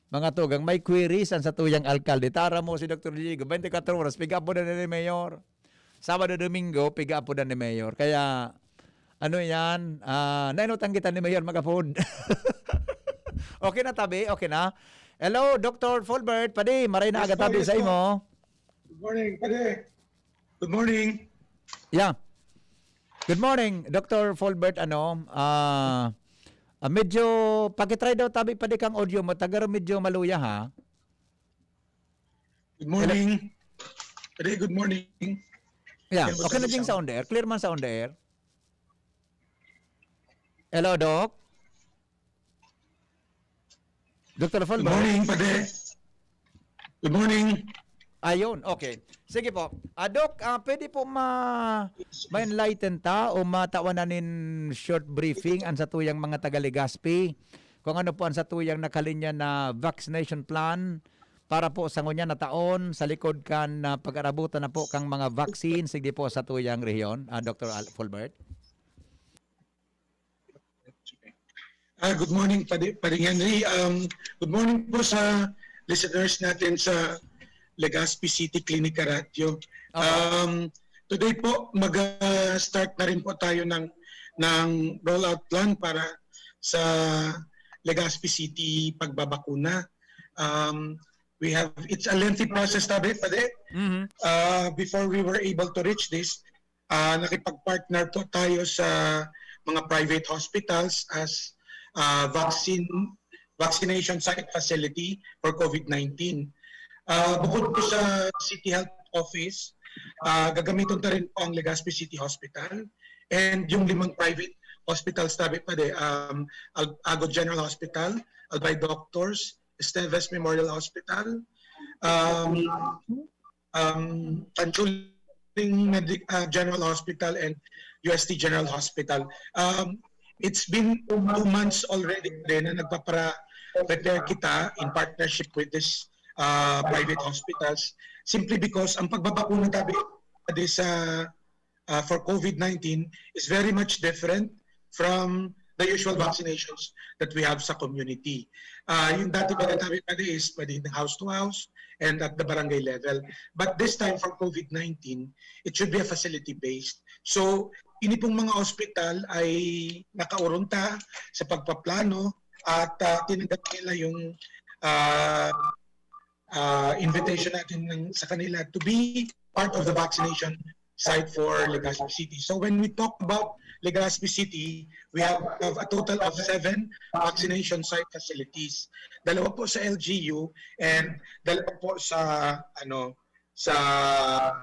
Mga tugang, may queries ang satuyang alkalde. Tara mo si Doktor Hil Diego, twenty-four oras, piga-apudan ni Mayor. Sabado, Domingo, piga-apudan ni Mayor. Kaya, ano yan? Ah, nainutan kita ni Mayor mag-apod. Okay na, tabi? Okay na? Hello, Doktor Fulbert. Padi, maray na Yes aga po, tabi yes sa po. imo. Good morning, pare. Good morning. Yeah. Good morning, Doktor Fulbert. Ano, ah, ah, medyo, pakitry daw tabi padi kang audio mo. Tagar medyo maluya, ha? Good morning. Pare, good morning. Yeah, Hello, okay na Sir din sa Sam. On The Air. Clear man sa On The Air. Hello, Doc? Doktor Good Fulbert? Morning, pare. Good morning. Ayun, okay. Sige po. Ah, Doc, ah, pwede po ma ma-enlighten ta o matawan na nin short briefing ang satuyang mga taga Legazpi kung ano po ang satuyang nakalinya na vaccination plan para po sa ngunyan na taon sa likod kan, ah, pag-arabutan na po kang mga vaccine, sige po, satuyang rehiyon, ah, Doktor Al-, Fulbert? Ah, good morning, Padi-, Paring Henry. Um, good morning po sa listeners natin sa Legazpi City Clinica Radio. Opo. Um, Today po, mag-start na rin po tayo ng, ng rollout plan para sa Legazpi City pagbabakuna. Um, we have, it's a lengthy process, tabi, pade. Mhm. Uh, before we were able to reach this, uh, nakipag-partner po tayo sa mga private hospitals as uh, vaccine vaccination site facility for COVID nineteen. Uh, bukod po sa City Health Office, uh, gagamiton ta rin po ang Legazpi City Hospital and yung limang private hospitals, tabi, pade, um, Al- Ago General Hospital, Albay Doctors, Esteves Memorial Hospital, um, um, Tanchuling Medic- uh, General Hospital, and U S T General Hospital. Um, it's been two months already din na nagpapara-prepare kita in partnership with this uh, private hospitals, simply because ang pagbabakuna, tabi, pade, sa uh, for COVID nineteen is very much different from the usual vaccinations that we have sa community. Uh, yung dati, pade, tabi, pade, is pwedeng house to house and at the barangay level. But this time for COVID nineteen, it should be a facility-based. So, ini pong mga ospital ay nakaurunta sa pagpaplano at uh, tinanggap nila yung uh, uh, invitation natin ng, sa kanila to be part of the vaccination site for Legazpi City. So when we talk about Legazpi City, we have, have a total of seven vaccination site facilities. Dalawa po sa L G U and dalawa po sa ano sa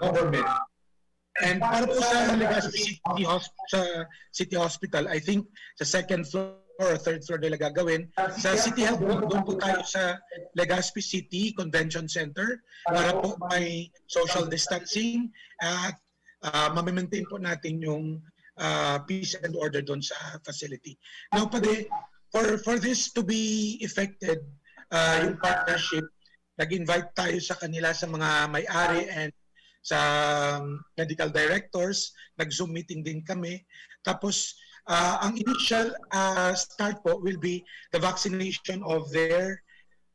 government. And para po sa Legazpi City Hosp- sa City Hospital, I think sa second floor or third floor nila gagawin. Sa City Health po, doon po tayo sa Legazpi City Convention Center para po may social distancing at uh, mamimaintain po natin yung uh, peace and order doon sa facility. Now, pade, for, for this to be effected, uh, yung partnership, nag-invite tayo sa kanila sa mga may-ari and sa medical directors, nag-Zoom meeting din kami. Tapos, uh, ang initial uh, start po will be the vaccination of their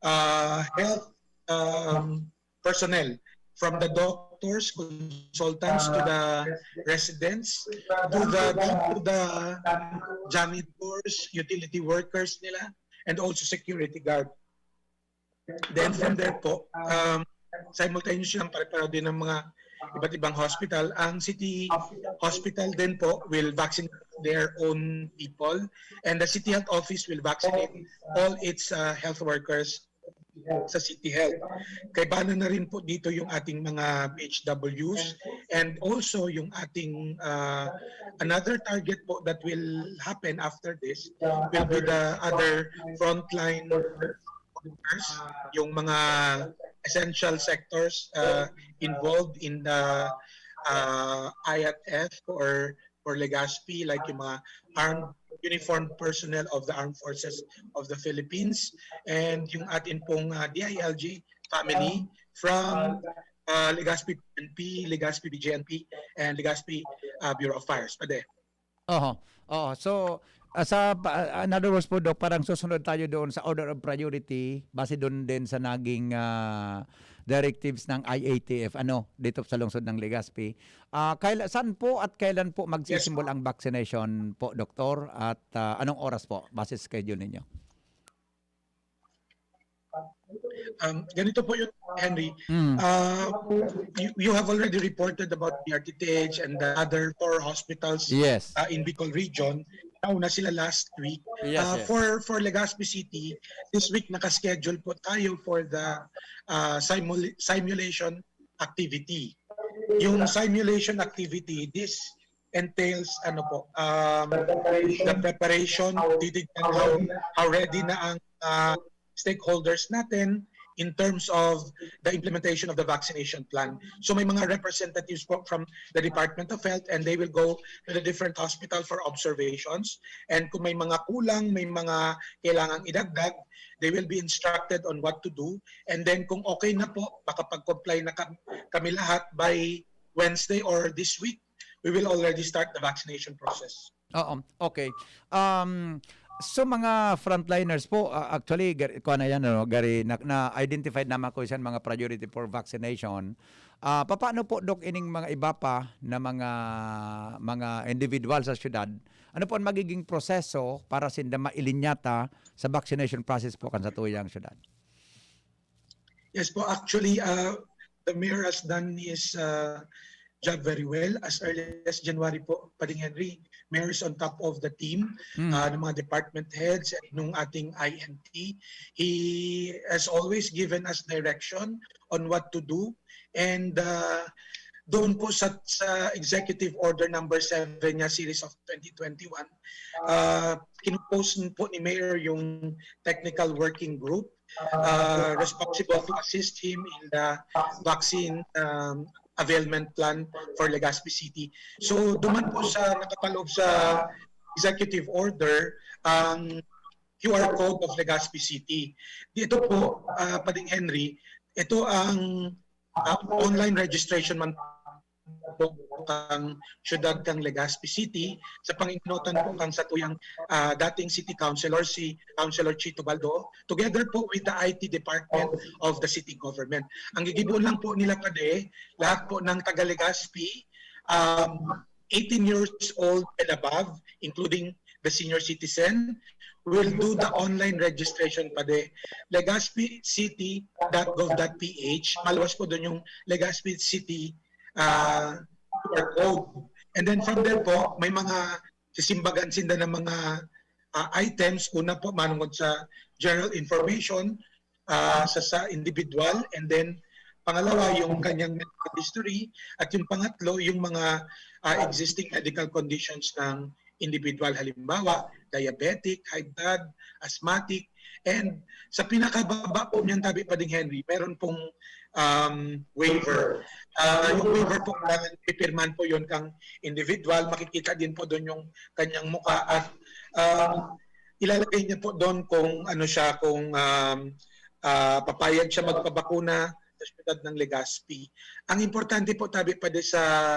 uh, health um, personnel, from the doctors, consultants, to the residents, to the, to the janitors, utility workers nila, and also security guard. Then from there po, um, simultaneous lang, pare-pareho din ng mga iba't ibang hospital. Ang city hospital din po will vaccinate their own people, and the city health office will vaccinate all its uh, health workers sa City Health. Kaibahan na rin po dito yung ating mga P H Ws, and also yung ating uh, another target po that will happen after this will be the other frontline workers, yung mga essential sectors uh, involved in the uh, I F F or for Legazpi, like yung mga armed uniformed personnel of the Armed Forces of the Philippines, and yung atin pong uh, D I L G family from uh, Legazpi P N P, Legazpi B J N P, and Legazpi uh, Bureau of Fires. Pwede. Oho. Oo. So, uh, sa pa- in other words po, Doc, parang susunod tayo doon sa order of priority base doon din sa naging ah, directives ng I A T F, ano, dito sa lungsod ng Legazpi. Ah, kaila, saan po at kailan po magsisimbol ang vaccination po, Doktor? At ah, anong oras po, base sa schedule ninyo? Um, ganito po yun, Henry. Mm. Uh, you, you have already reported about P R T T H and the other four hospitals Yes. uh, in Bicol region. Nauna sila last week. Yes, Uh, yes. For for Legazpi City, this week naka-schedule po tayo for the uh, simul- simulation activity. Yung simulation activity, this entails ano po, um, the preparation, titignan how, how ready na ang uh, stakeholders natin in terms of the implementation of the vaccination plan. So may mga representatives po from the Department of Health, and they will go to the different hospital for observations. And kung may mga kulang, may mga kailangang idagdag, they will be instructed on what to do. And then kung okay na po, makapag-comply na kam- kami lahat by Wednesday or this week, we will already start the vaccination process. Oo, okay. Um, so mga frontliners po, ah, actually, gar- kuha na yan, ano, gari, na, na-identified naman ko isang mga priority for vaccination. Ah, papaano po, Doc, ining mga iba pa na mga, mga individual sa syudad? Ano po ang magiging proseso para sinda mailinyata sa vaccination process po kan satuyang syudad? Yes po, actually, uh, the mayor has done his uh, job very well. As early as January po, Pading Henry, mayor is on top of the team, Mm. uh, ng mga department heads at nung ating I N T. He has always given us direction on what to do. And uh, doon po sa, sa Executive Order number seven niya, series of twenty twenty-one, uh, kinompose po ni Mayor yung technical working group uh, responsible to assist him in the vaccine um, availment plan for Legazpi City. So, duman po sa nakapaloob sa executive order ang Q R code of Legazpi City. Dito po, uh, Pading Henry, ito ang uh, online registration man po kang syudad kang Legazpi City sa panginginutan po kang satuyang uh, dating city councilor, si Councilor Chito Baldo, together po with the I T department of the city government. Ang gigiboon lang po nila, Pade, lahat po ng taga Legazpi, um, eighteen years old and above, including the senior citizen, will do the online registration, Pade. Legazpi City dot gov dot P H, maluwas po doon yung Legazpi City uh, Q R code. And then from there po, may mga sisimbagan sinda ng mga uh, items. Una po, manungod sa general information uh, sa, sa individual, and then pangalawa, yung kanyang medical history, at yung pangatlo, yung mga uh, existing medical conditions ng individual, halimbawa, diabetic, high blood, asthmatic, and sa pinakababa po niyan, Tabi Pading Henry, meron pong um, waiver. Uh, yung waiver po, kailangan pipirmahan po yun kang individual. Makikita din po doon yung kanyang mukha at um, ilalagay niya po doon kung ano siya, kung um, uh, papayag siya magpabakuna sa siyudad ng Legazpi. Ang importante po, Tabi Pade, sa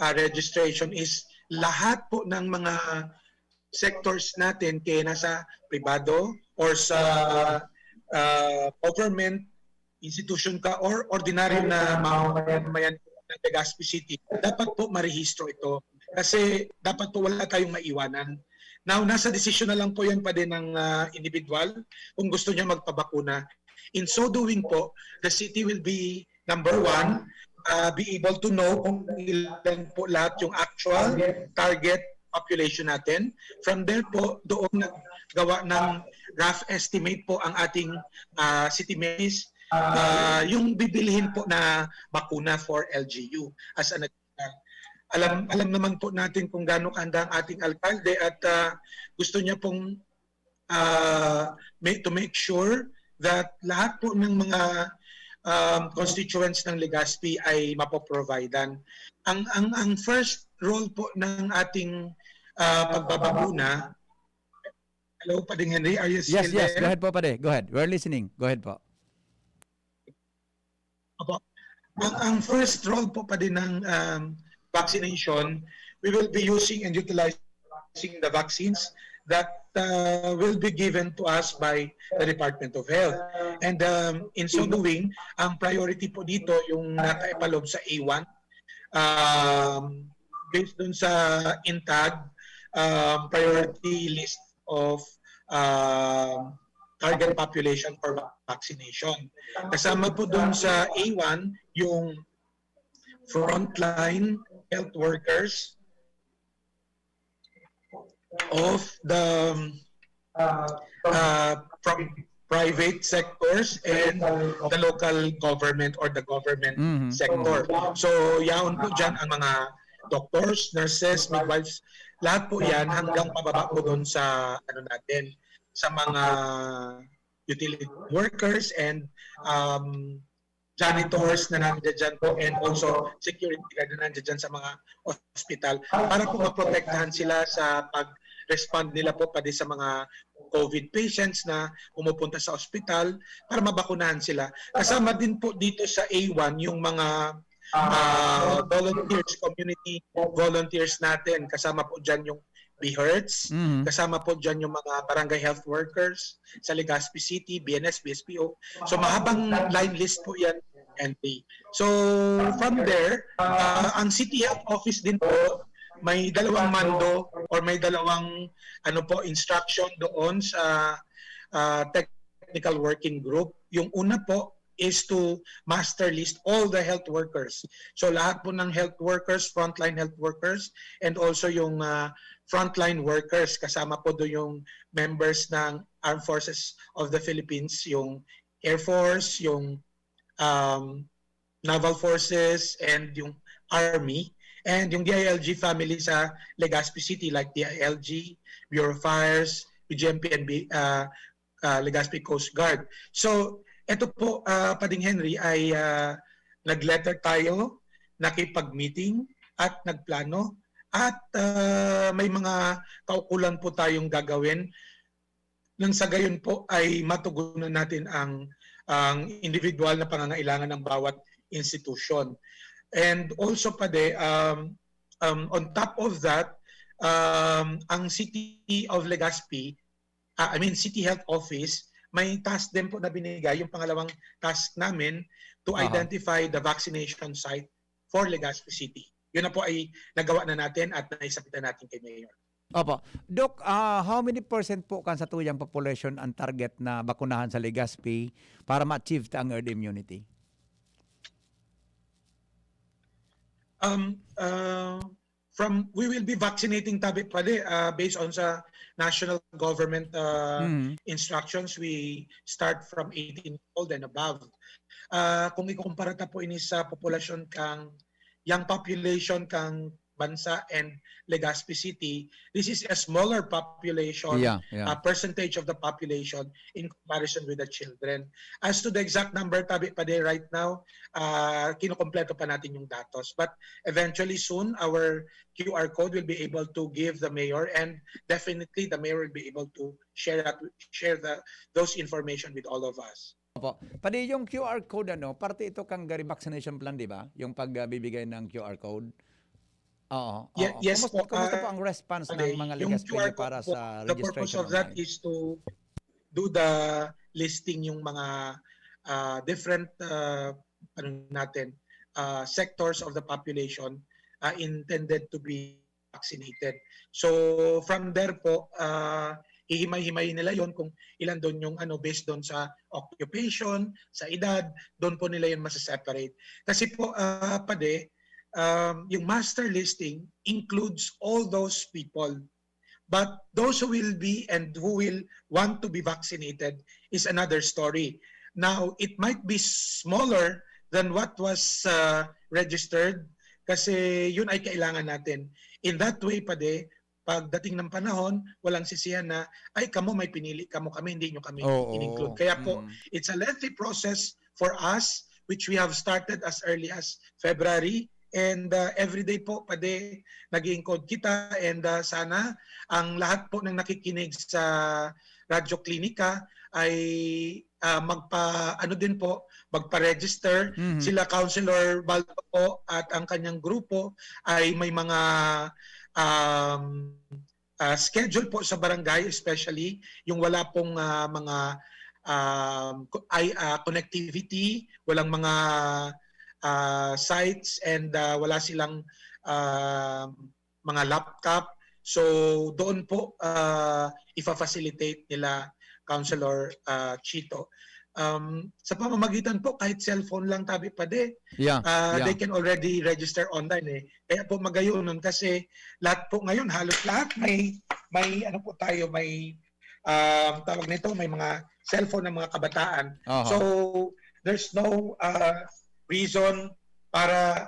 uh, registration is lahat po ng mga sectors natin, kaya nasa pribado or sa uh, government institution ka or ordinaryo na mamamayan ng Legazpi City, dapat po marehistro ito. Kasi dapat po wala tayong maiwanan. Now, nasa desisyon na lang po yan, Pade, ng uh, individual kung gusto niya magpabakuna. In so doing po, the city will be, number one, uh, be able to know kung ilan po lahat yung actual target population natin. From there po, doon naggawa ng rough estimate po ang ating uh, city mayor. Uh, yung bibilhin po na bakuna for L G U as an alam alam naman po natin kung gaano kahanda ang ating alkalde at uh, gusto niya pong uh, make, to make sure that lahat po ng mga um, constituents ng Legazpi ay mapoprovidan. Ang ang ang first role po ng ating uh, pagbabakuna. Hello, Pading Henry, are you still Yes, yes. there? Go ahead po, Pade. Go ahead. We're listening. Go ahead po. Opo. Ang, ang first role po, Pade, ng um, vaccination, we will be using and utilizing the vaccines that uh, will be given to us by the Department of Health. And um, in so doing, ang priority po dito yung nakaipaloob sa A one, um, based dun sa INTAG um, priority list of um, target population for vaccination. Kasama po dun sa A one yung frontline health workers of the uh, from private sectors and the local government or the government Mhm. sector. So, yaon po dyan ang mga doctors, nurses, midwives, lahat po yan hanggang pababa po doon sa ano natin, sa mga utility workers and um, janitors na nandiyan dyan po and also security guard na nandiyan dyan sa mga ospital para po maprotektahan sila sa pag-respond nila po pati sa mga COVID patients na pumupunta sa ospital para mabakunahan sila. Kasama din po dito sa A one yung mga ah, volunteers, community volunteers natin. Kasama po dyan yung BHERTs, Mhm. kasama po dyan yung mga barangay health workers sa Legazpi City, B N S, B S P O. So mahabang line list po yan, Henry. So, from there, uh, ang City Health Office din po, may dalawang mando or may dalawang, ano po, instruction doon sa, uh, technical working group. Yung una po is to master list all the health workers. So, lahat po ng health workers, frontline health workers, and also yung, uh, frontline workers, kasama po doon yung members ng Armed Forces of the Philippines, yung Air Force, yung, um, Naval Forces, and yung Army, and yung D I L G family sa Legazpi City, like D I L G, Bureau of Fires, B G M P, and B-, uh, uh, Legazpi Coast Guard. So, eto po, uh, Pading Henry, ay, uh, nag-letter tayo, nakipag-meeting, at nagplano, at, uh, may mga kaukulan po tayong gagawin. Nang sa gayon po ay matugunan natin ang, ang individual na pangangailangan ng bawat institusyon. And also, Pade, um, um, on top of that, um, ang City of Legazpi, ah, I mean, City Health Office, may task din po na binigay, yung pangalawang task namin, to Aha. identify the vaccination site for Legazpi City. Yun na po ay nagawa na natin at naisabit na natin kay Mayor. Opo. Doc, ah, how many percent po kan satuyang population ang target na bakunahan sa Legazpi para ma-achieve ta ang herd immunity? Um, uh, from, we will be vaccinating tabi pwede, uh, based on sa national government, uh, Mm. instructions, we start from eighteen years old and above. Uh, kung ikukumpara ta po ini sa populasyon kang, young population kang bansa and Legazpi City, this is a smaller population, Yeah, yeah. uh, percentage of the population in comparison with the children. As to the exact number, tabi pa di right now, uh, kinukumpleto pa natin yung datos. But eventually soon, our Q R code will be able to give the mayor, and definitely the mayor will be able to share that, share the, those information with all of us. Opo. Pati yung Q R code, ano, parte ito kang Gari Vaccination Plan, di ba? Yung pagbibigay ng Q R code. Oo, Ye-, oo. yes Kumusta, po, kumusta ah, po ang response ng okay. mga Yung Legazpi Q R code para po, sa the purpose registration of that online? is to do the listing yung mga, ah, different, ah, ano natin, ah, sectors of the population, ah, intended to be vaccinated. So, from there po, ah, hihimay-himay nila yon kung ilan doon yung ano, based doon sa occupation, sa edad, doon po nila yun masa-separate. Kasi po, ah, pade, um, yung master listing includes all those people. But those who will be and who will want to be vaccinated is another story. Now, it might be smaller than what was, uh, registered kasi yun ay kailangan natin. In that way, pade, pagdating ng panahon, walang sisihan na, "Ay, kamo may pinili, kamo kami, hindi nyo kami Oo. in-include." Kaya po, Mm. it's a lengthy process for us, which we have started as early as February. And, uh, every day po, pade, nag-i-encode kita. And, uh, sana ang lahat po ng nakikinig sa Radyo Klinika ay, ah, magpa-, ano din po, magpa-register. Mhm. Sila Councilor Baldo po at ang kanyang grupo ay may mga, um, ah, schedule po sa barangay, especially yung wala pong, ah, mga, um, co-, ay, ah, connectivity, walang mga, ah, sites, and, ah, wala silang, ah, mga laptop. So, doon po, ah, ifa-facilitate nila Councilor, ah, Chito. Um, sa pamamagitan po, kahit cellphone lang, tabi pa di, Yeah, ah, yeah. they can already register online eh. Kaya po magayon nun kasi lahat po ngayon, halos lahat may, may ano po tayo, may, um, tawag nito, may mga cellphone ng mga kabataan. Aha. So, there's no, ah, reason para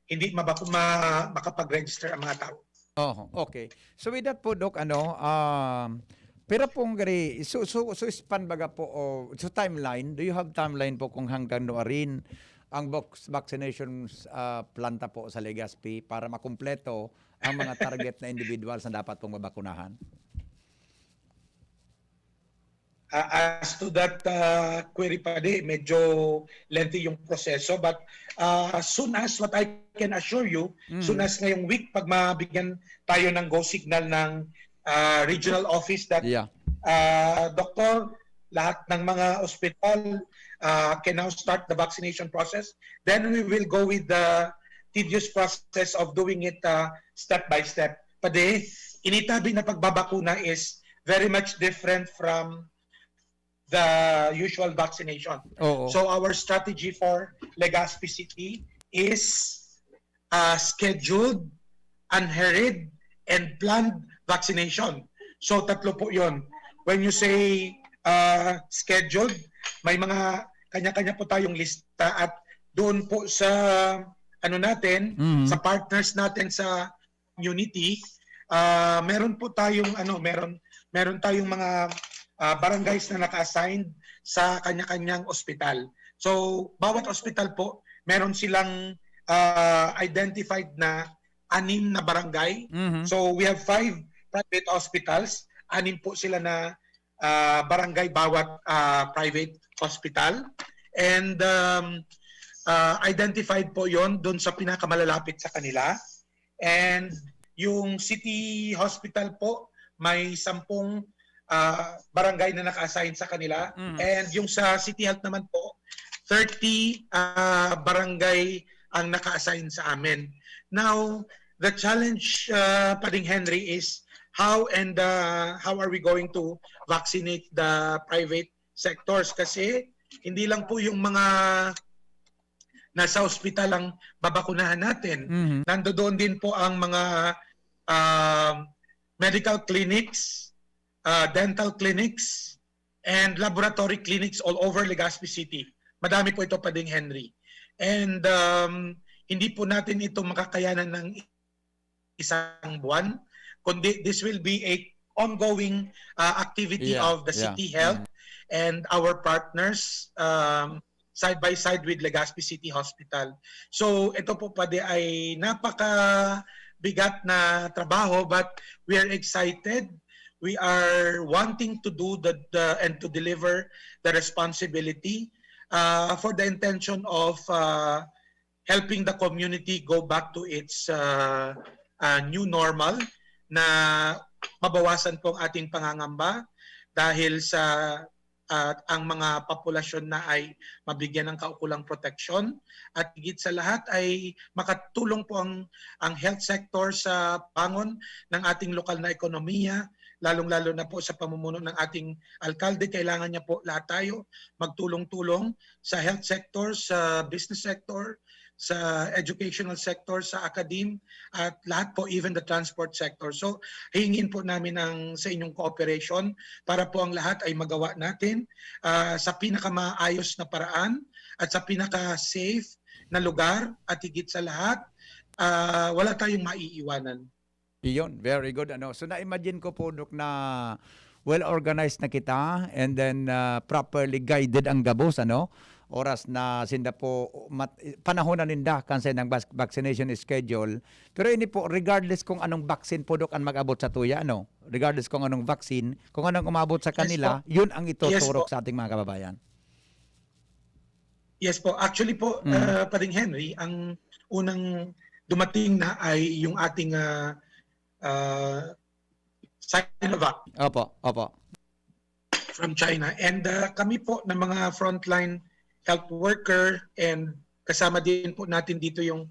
hindi mabak-, ma-, makapag-register ang mga tao. Oh, okay. So with that po, Doc, ano, um, pero pong gari, so, so, so span baga po, o, so timeline, do you have timeline po kung hanggang nuarin ang box, vaccinations, ah, planta po sa Legazpi para makumpleto ang mga target na individuals na dapat pong mabakunahan? Ah, as to that, ah, query pa di, medyo lengthy yung proseso, but, ah, as soon as, what I can assure you, Mm. soon as ngayong week, pag mabigyan tayo ng go signal ng, ah, regional office that, Yeah. ah, "Doktor, lahat ng mga ospital, uh, can now start the vaccination process. Then we will go with the tedious process of doing it, uh, step by step. Padi, initabi na pagbabakuna is very much different from the usual vaccination. Oo. So our strategy for Legazpi City is, uh, scheduled, unhurried, and planned vaccination. So tatlo po yon. When you say, uh, scheduled, may mga kanya-kanya po tayong lista at doon po sa ano natin, Mhm. sa partners natin sa community, ah, meron po tayong ano, meron meron tayong mga, ah, barangays na naka-assigned sa kanya-kanyang ospital. So, bawat ospital po meron silang, ah, identified na anim na barangay. Mhm. So, we have five private hospitals, anim po sila na, ah, barangay bawat, ah, private hospital. And, um, ah, identified po yon doon sa pinakamalalapit sa kanila. And yung city hospital po, may sampung, ah, barangay na naka-assign sa kanila. Mm. And yung sa City Health naman po, thirty, ah, barangay ang naka-assign sa amin. Now, the challenge, ah, Pading Henry, is how and, ah, how are we going to vaccinate the private sectors? Kasi hindi lang po yung mga nasa ospital ang babakunahan natin. Mhm. Nandoon din po ang mga, ah, medical clinics, ah, dental clinics, and laboratory clinics all over Legazpi City. Madami po ito, Pading Henry. And, um, hindi po natin ito makakayanan ng isang buwan, kundi this will be a ongoing, ah, activity Yeah, of the yeah. City Health Mm. and our partners, um, side by side with Legazpi City Hospital. So, ito po, Padi, ay napakabigat na trabaho, but we are excited. We are wanting to do the, the, and to deliver the responsibility, uh, for the intention of, uh, helping the community go back to its, uh, uh, new normal, na mabawasan po ang ating pangangamba dahil sa, uh, ang mga populasyon na ay mabigyan ng kaukulang proteksyon, at higit sa lahat ay makatulong po ang, ang health sector sa bangon ng ating lokal na ekonomiya, lalong-lalo na po sa pamumuno ng ating alkalde. Kailangan niya po lahat tayo magtulong-tulong sa health sector, sa business sector, sa educational sector, sa academe, at lahat po, even the transport sector. So, hihingin po namin ang sa inyong cooperation para po ang lahat ay magawa natin, ah, sa pinakamaayos na paraan at sa pinaka-safe na lugar, at higit sa lahat, ah, wala tayong maiiwanan. Iyon, very good, ano. So, na-imagine ko po, Dok, na well-organized na kita and then, ah, properly guided ang gabos, ano. Oras na sinda po, mat-, panahon na ninda kan saindang vas-, vaccination schedule. Pero ini po, regardless kung anong vaccine po, Dok, ang mag-abot sa tuya, ano. Regardless kung anong vaccine, kung anong umabot sa Yes kanila, po. yun ang Yes ituturok po. sa ating mga kababayan. Yes po. Actually po, Mm. ah, Pading Henry, ang unang dumating na ay yung ating, ah, ah, Sinovac Opo, opo. from China. And, ah, kami po ng mga frontline health worker, and kasama din po natin dito yung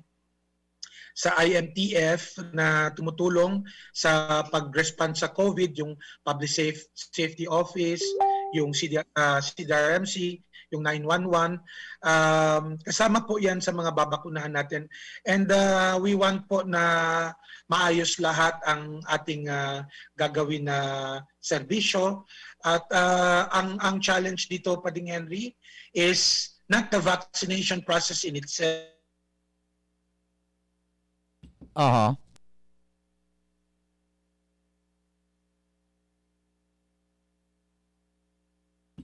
sa I M T F na tumutulong sa pag-respond sa COVID, yung Public Safe-, Safety Office, yung C D, ah, C D R M C, yung nine one one. Um, kasama po yan sa mga babakunahan natin. And, ah, we want po na maayos lahat ang ating, ah, gagawin na serbisyo. At, ah, ang, ang challenge dito, Pading Henry, is not the vaccination process in itself. Aha.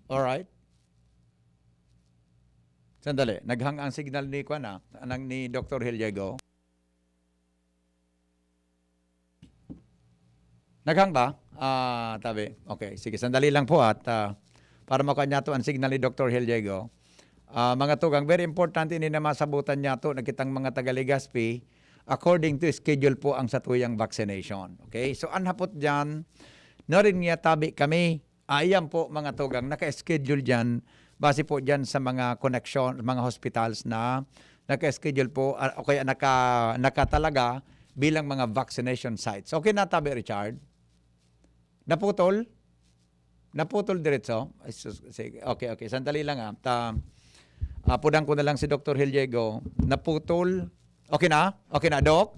Alright. Sandali, naghang ang signal ni, kuwan, ah, anang ni Doktor Heliego. Naghang ba? Ah, tabi. Okay, sige, sandali lang po at, ah, para makuha niyato ang signal ni Doktor Heliego. Ah, mga tugang, very important ini na masabutan niyato na kitang mga taga Legazpi, according to schedule po ang satuyang vaccination. Okay? So, an hapot diyan, narin niya tabi kami. Ah, iyan po, mga tugang, naka-schedule diyan base po diyan sa mga connection, mga hospitals na naka-schedule po, ah, o kaya naka-, nakatalaga bilang mga vaccination sites. Okay na, Tabi Richard? Naputol? Naputol diretso? Ay, sus, sige. Okay, okay. Sandali lang, ah. Ta-, ah, pudang ko na lang si Doktor Hil Diego. Naputol? Okay na? Okay na, Doc?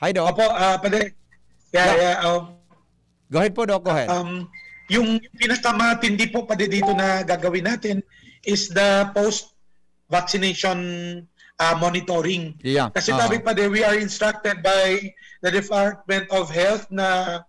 Hi, Doc. Opo, ah, Padi. Yeah, Doc. Yeah, oh. Go ahead po, Doc. Go ahead. Um, yung pinakamatindi po, Padi, dito na gagawin natin is the post-vaccination, ah, monitoring. Yeah. Kasi, ah, sabi, Padi, we are instructed by the Department of Health na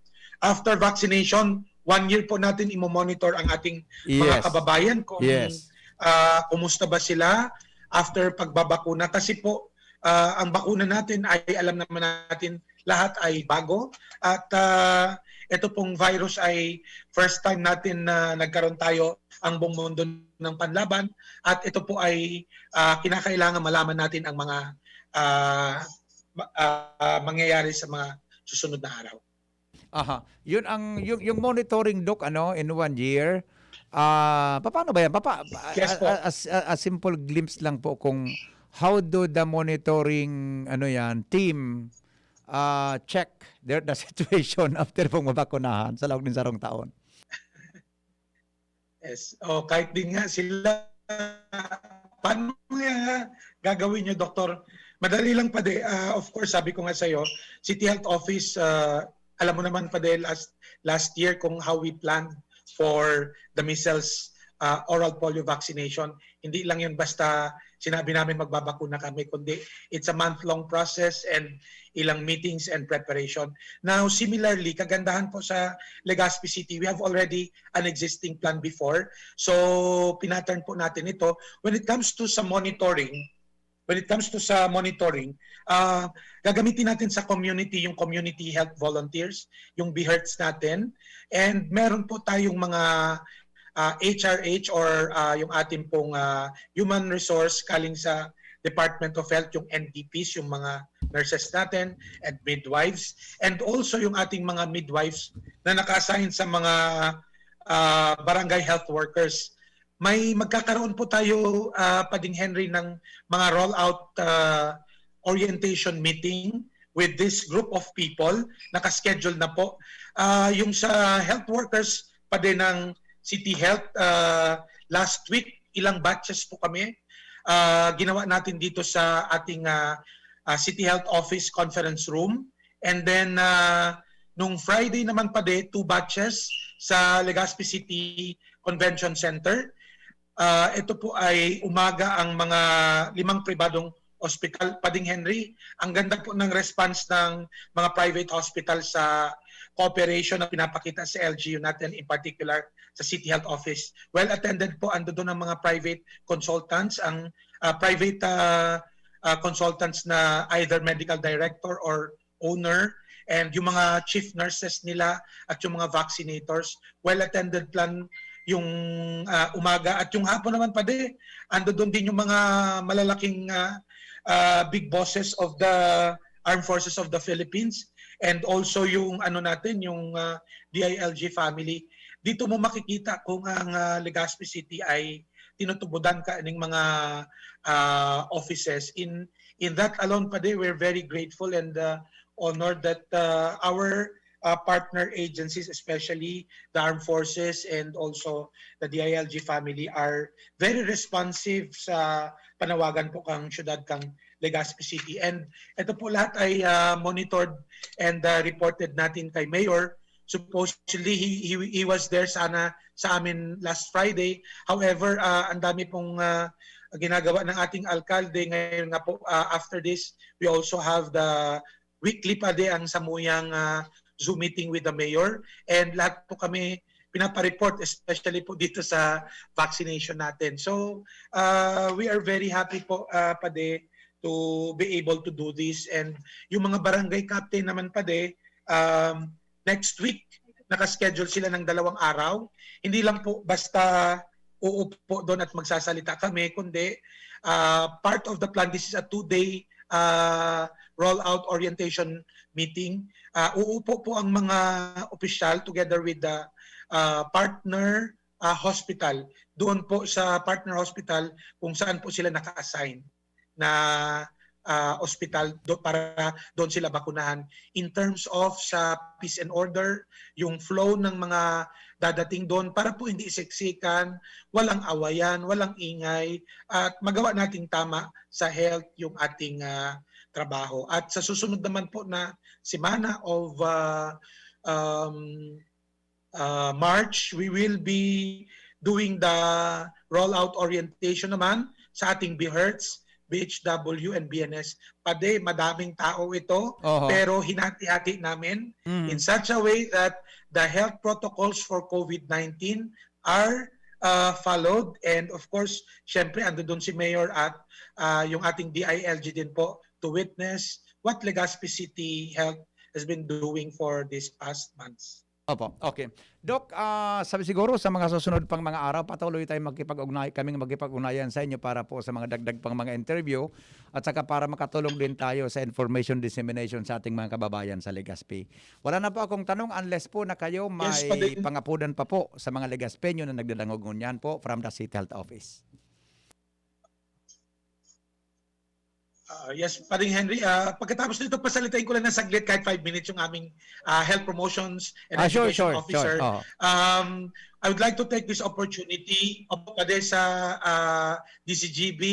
after vaccination, one year po natin imo-monitor ang ating mga, yes, kababayan kung, yes, ah, kumusta ba sila after pagbabakuna. Kasi po, ah, ang bakuna natin ay, alam naman natin, lahat ay bago. At, ah, ito pong virus ay first time natin na nagkaroon tayo ang buong mundo ng panlaban. At ito po ay, ah, kinakailangan malaman natin ang mga, ah, ma-, ah, mangyayari sa mga susunod na araw. Aha. Yun ang, yung, yung monitoring, Doc, ano, in one year, ah, papaano ba yan? Papa-, a-, Yes po. a-, a-, a-, a simple glimpse lang po kung how do the monitoring, ano yan, team, ah, check their, the situation after pong mabakunahan sa loob ng sarong taon? Yes. O, kahit din nga sila, paano nga gagawin nyo, Doktor? Madali lang, Padi. Ah, of course, sabi ko nga sa'yo, City Health Office, ah, alam mo naman, Padi, last, last year kung how we planned for the measles, ah, oral polio vaccination. Hindi lang yun basta sinabi namin magbabakuna kami, kundi it's a month-long process and ilang meetings and preparation. Now, similarly, kagandahan po sa Legazpi City, we have already an existing plan before. So, pinattern po natin ito. When it comes to sa monitoring, when it comes to sa monitoring, ah, gagamitin natin sa community yung community health volunteers, yung BHERTs natin. And meron po tayong mga, ah, H R H or, ah, yung ating pong, ah, human resource galing sa Department of Health, yung N D Ps, yung mga nurses natin and midwives, and also yung ating mga midwives na naka-assign sa mga, ah, barangay health workers. May magkakaroon po tayo, ah, Pading Henry, ng mga rollout, ah, orientation meeting with this group of people. Naka-schedule na po. Ah, yung sa health workers, Padi, ng City Health, ah, last week, ilang batches po kami, ah, ginawa natin dito sa ating, ah, ah, City Health Office Conference Room. And then, ah, nung Friday naman, Padi, two batches sa Legazpi City Convention Center. Ah, ito po ay umaga ang mga limang pribadong ospital, Pading Henry. Ang ganda po ng response ng mga private hospital sa cooperation na pinapakita sa L G U natin, in particular sa City Health Office. Well attended po, ando doon ang mga private consultants, ang, ah, private, ah, ah, consultants na either medical director or owner, and yung mga chief nurses nila at yung mga vaccinators. Well attended plan yung, ah, umaga, at yung hapon naman, Padi, ando doon din yung mga malalaking, ah, ah, big bosses of the Armed Forces of the Philippines, and also yung ano natin, yung, ah, D I L G family. Dito mo makikita kung ang, ah, Legazpi City ay tinutubodan ka ning mga, ah, offices. In, in that alone, Padi, we're very grateful and, ah, honored that, ah, our, ah, partner agencies, especially the Armed Forces and also the D I L G family, are very responsive sa panawagan po kang syudad kang Legazpi City. And ito po lahat ay, ah, monitored and, ah, reported natin kay Mayor. Supposedly, he, he, he was there sana sa amin last Friday. However, ah, ang dami pong, ah, ginagawa ng ating alkalde. Ngayon nga po, ah, after this, we also have the weekly, Padi, ang samuyang, ah, Zoom meeting with the mayor. And lahat po kami pinapareport, especially po dito sa vaccination natin. So, ah, we are very happy po, ah, Padi, to be able to do this. And yung mga barangay captain naman, Padi, um, next week, naka-schedule sila ng dalawang araw. Hindi lang po basta uupo doon at magsasalita kami, kundi, ah, part of the plan, this is a two-day, ah, rollout orientation meeting. Ah, uupo po ang mga opisyal together with the, ah, partner, ah, hospital, doon po sa partner hospital kung saan po sila naka-assign na, ah, ospital do para doon sila bakunahan. In terms of sa peace and order, yung flow ng mga dadating doon para po hindi siksikan, walang awayan, walang ingay, at magawa nating tama sa health yung ating, ah, trabaho. At sa susunod naman po na semana of, ah, um, ah, March, we will be doing the rollout orientation naman sa ating BHERTs, BHW and BNS. Pade, madaming tao ito, Oho. pero hinati-hati namin Mm. in such a way that the health protocols for COVID nineteen are, ah, followed. And of course, syempre, ando doon si Mayor at, ah, yung ating DILG din po to witness what Legazpi City Health has been doing for these past months. Opo, okay. Doc, ah, sabi siguro sa mga susunod pang mga araw, patuloy tayong magkipag-ugnay, kaming magkipag-ugnayan sa inyo para po sa mga dagdag pang mga interview at saka para makatulong din tayo sa information dissemination sa ating mga kababayan sa Legazpi. Wala na po akong tanong unless po na kayo may Yes, Padre. Pangapudan pa po sa mga Legazpeño na nagdadangog ngunyan po from the City Health Office. Ah, yes, Padre Henry, ah, pagkatapos nito, pasalitain ko lang ng saglit, kahit five minutes, yung aming, ah, health promotions and Ah, sure, education sure, officer. sure. Oo. Um, I would like to take this opportunity, opo, Padre, sa, ah, D C G B,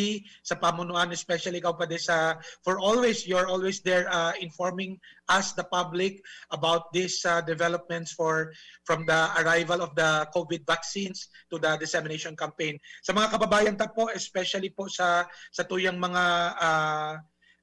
sa pamunuan, especially ikaw, Padre, sa, for always, you're always there, ah, informing us, the public, about these, ah, developments for, from the arrival of the COVID vaccines to the dissemination campaign. Sa mga kababayan ta po, especially po sa, sa tuyang mga, ah,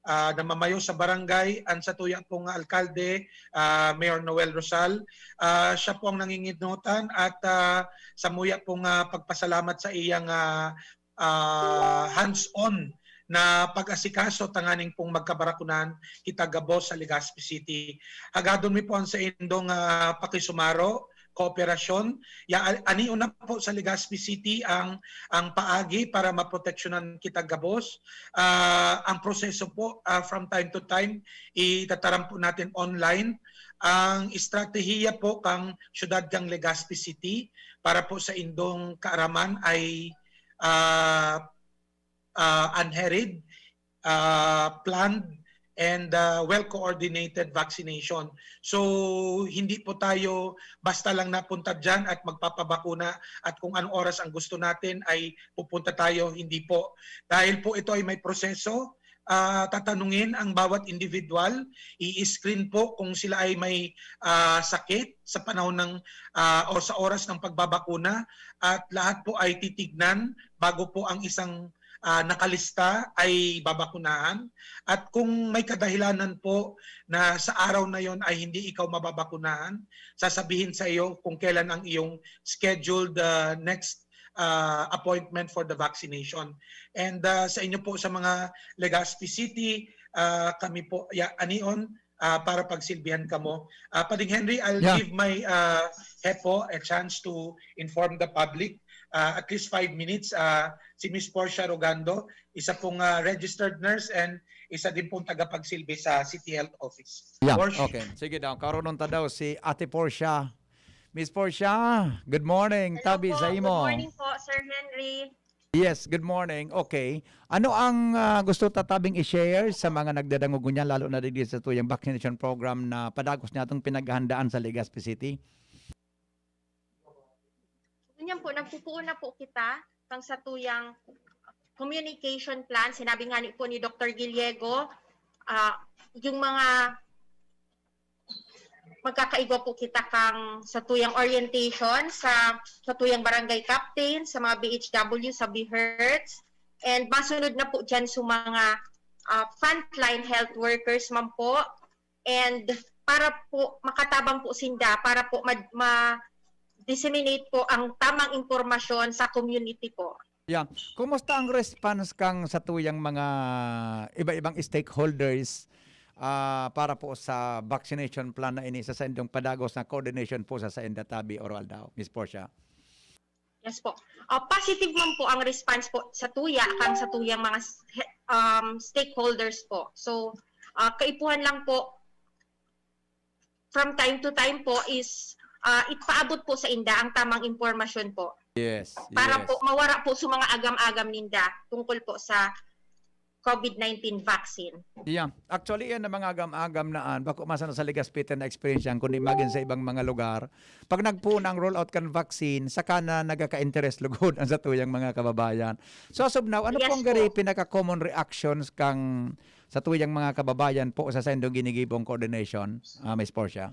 ah, namamayo sa barangay, ang sa tuya pong alkalde, ah, Mayor Noel Rosal, ah, siya po ang nanginginutan at, ah, samuya pong, ah, pagpasalamat sa iyang, ah, ah, hands-on na pag-asikaso tanganing pong magkabarakunan kita gabos sa Legazpi City. Hagadon mi po ang saindong, ah, pakisumaro, kooperasyon. Ya, anion na po sa Legazpi City ang, ang paagi para maproteksyonan kita gabos. Ah, ang proseso po, ah, from time to time, itataram po natin online. Ang estratehiya po kang syudad kang Legazpi City para po sa indong kaaraman ay, ah, ah, unhurried, ah, planned, and, ah, well-coordinated vaccination. So, hindi po tayo basta lang napunta diyan at magpapabakuna at kung anong oras ang gusto natin ay pupunta tayo, hindi po. Dahil po ito ay may proseso, ah, tatanungin ang bawat individual, i-screen po kung sila ay may, ah, sakit sa panahon ng, ah, o sa oras ng pagbabakuna, at lahat po ay titignan bago po ang isang, ah, nakalista ay babakunahan. At kung may kadahilanan po na sa araw na yon ay hindi ikaw mababakunahan, sasabihin sa iyo kung kailan ang iyong scheduled, ah, next, ah, appointment for the vaccination. And, ah, sa inyo po sa mga Legazpi City, ah, kami po, ya, anion, ah, para pagsilbihan kamo. Ah, Pading Henry, I'll Yeah. give my, ah, hepo a chance to inform the public. Ah, at least five minutes. Ah, si Miss Portia Rogando, isa pong, ah, registered nurse and isa din pong tagapagsilbi sa City Health Office. Yeah, Portia. Okay. Sige daw, karonon ta daw si Ate Portia. Miss Portia, good morning. Hello Tabi po. sa imo. Good morning po, Sir Henry. Yes, good morning. Okay. Ano ang, ah, gusto ta tabing i-share sa mga nagdadangog ngunyan, lalo na digdi sa tuyang vaccination program na padagos niya itong pinaghahandaan sa Legazpi City? Ganyan po, nagpupuon na po kita kang sa tuyang communication plan. Sinabi nga ni po ni Doktor Gallego, ah, yung mga magkakaigwa po kita kang sa tuyang orientation sa, sa tuyang barangay captain, sa mga B H W, sa BHERTs. And masunod na po dyan sa mga, ah, frontline health workers man po. And para po makatabang po sinda, para po ma-, ma-disseminate po ang tamang impormasyon sa community po. Yeah. Kumusta ang response kang sa tuyang mga iba-ibang stakeholders, ah, para po sa vaccination plan na ini sa saindong padagos na coordination po sa sainda tabi, Oro Aldao, Miss Portia? Yes po. Ah, positive man po ang response po sa tuya, kang sa tuyang mga s-, he-, um, stakeholders po. So, ah, kaipuhan lang po, from time to time po is, ah, ipaabot po sa inda ang tamang impormasyon po. Yes, para yes. po mawara po sa mga agam-agam ninda tungkol po sa COVID nineteen vaccine. Yeah. Actually, yan ang mga agam-agam na an. Bako man sana sa Legazpi na experience yan, kundi magin sa ibang mga lugar. Pag nagpuon ang rollout kan vaccine, saka na nagkaka-interest lugod ang satuyang mga kababayan. So, as of now, ano Yes pong po. gari pinaka-common reactions kang satuyang mga kababayan po sa saindong ginigibong coordination, ah, Miss Portia?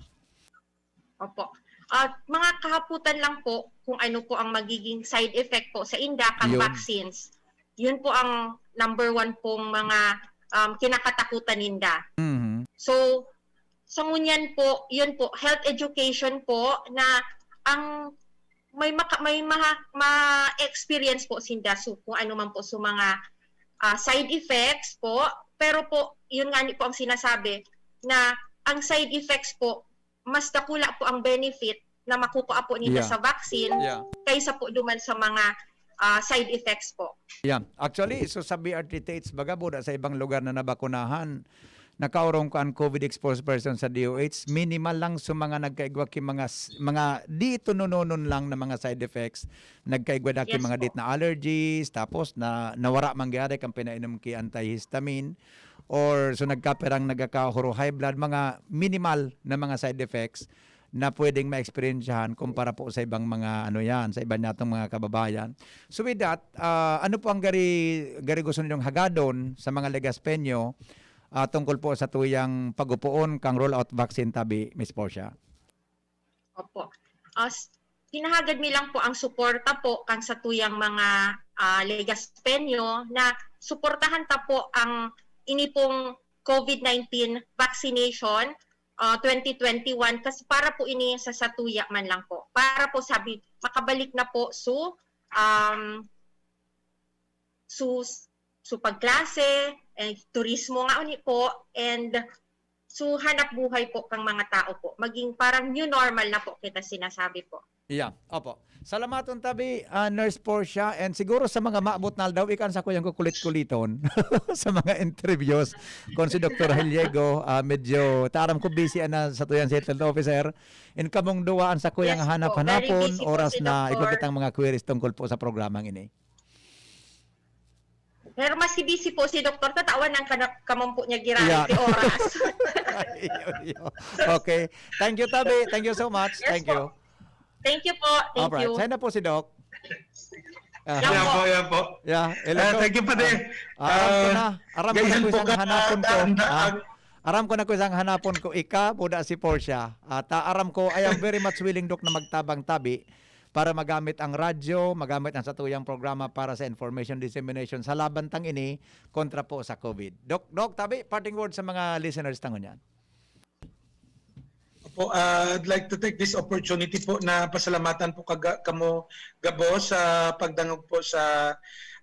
Opo. At mga kahaputan lang po kung ano po ang magiging side effect po sa inda kan Yun. vaccines. Yun po ang number one pong mga um, kinakatakutan ninda. Mhm. So, sa ngunyan po, yun po, health education po na ang may maka, may maha, ma-experience po sinda so, kung ano man po sa mga ah, side effects po. Pero po, yun nga ni po ang sinasabi na ang side effects po, mas dakula po ang benefit na makukuha po nila Yeah. sa vaccine Yeah. kaysa po duman sa mga ah, side effects po. Yeah. Actually, so sa B R T T H, baga buda sa ibang lugar na nabakunahan, nakaurong ko ang COVID exposed person sa D O H, minimal lang sa mga nagkaigwa ki mga s- mga di tununonon lang na mga side effects. Nagkaigwa da ki Yes mga po. dit na allergies, tapos na nawara mangyari kang pinainom ki antihistamine or so nagkapirang nagkakahuro high blood, mga minimal na mga side effects na pwedeng maeksperiensyahan kumpara po sa ibang mga ano yan, sa iba natong mga kababayan. So with that, ah, ano po ang gari, gari gusto ninyong hagadon sa mga Legaspeño ah, tungkol po sa tuyang pag-upoon kang rollout vaccine tabi, Miss Portia? Opo. As pinahagad mi lang po ang suporta po kan sa tuyang mga ah, Legaspeño na suportahan ta po ang ini pong COVID nineteen vaccination ah, twenty twenty-one kasi para po ini sa satuya man lang po. Para po sabi makabalik na po su um, su su pagklase, eh, turismo nga uni po, and su hanap buhay po kang mga tao po. Maging parang new normal na po kita sinasabi po. Yeah, opo. Salamaton tabi, ah, Nurse Portia, and siguro sa mga maabot na aldaw, ikan sa kuyang kukulit-kuliton sa mga interviews. Kung si Doktor Heliego, ah, medyo, taram ko busy na sa tuyang health officer. In kamong duwaan sa kuyang Yes po, hanap-hanapon, very busy po oras si na Doktor. igwa kitang mga queries tungkol po sa programang ini. Pero mas busy po si Doktor, tatawan ng kanap kamon po niya Yeah. giraray si oras. Iyo, iyo. Okay. Thank you, Tabi. Thank you so much. Yes Thank po. you. Thank you po. Thank Alright. you. Sana po si Doc. Ah, Yan Yan po. po, yan po. Yeah, hello, Ah, Doc. thank you, Padi. Ah, aram ko Ah, na. Aram ko na ganyan kung po saan ka- hanapon ko. ang- Ah, ang- aram ko na kung saan hanapon ko. Ika, buda si Portia. At ah, aram ko, I am very much willing, Doc, na magtabang tabi para magamit ang radyo, magamit ang satuyang programa para sa information dissemination sa laban tang ini kontra po sa COVID. Doc, Doc, tabi, parting word sa mga listeners tangon yan. Po, ah, I'd like to take this opportunity po na pasalamatan po kaga, kamo gabos sa pagdangog po sa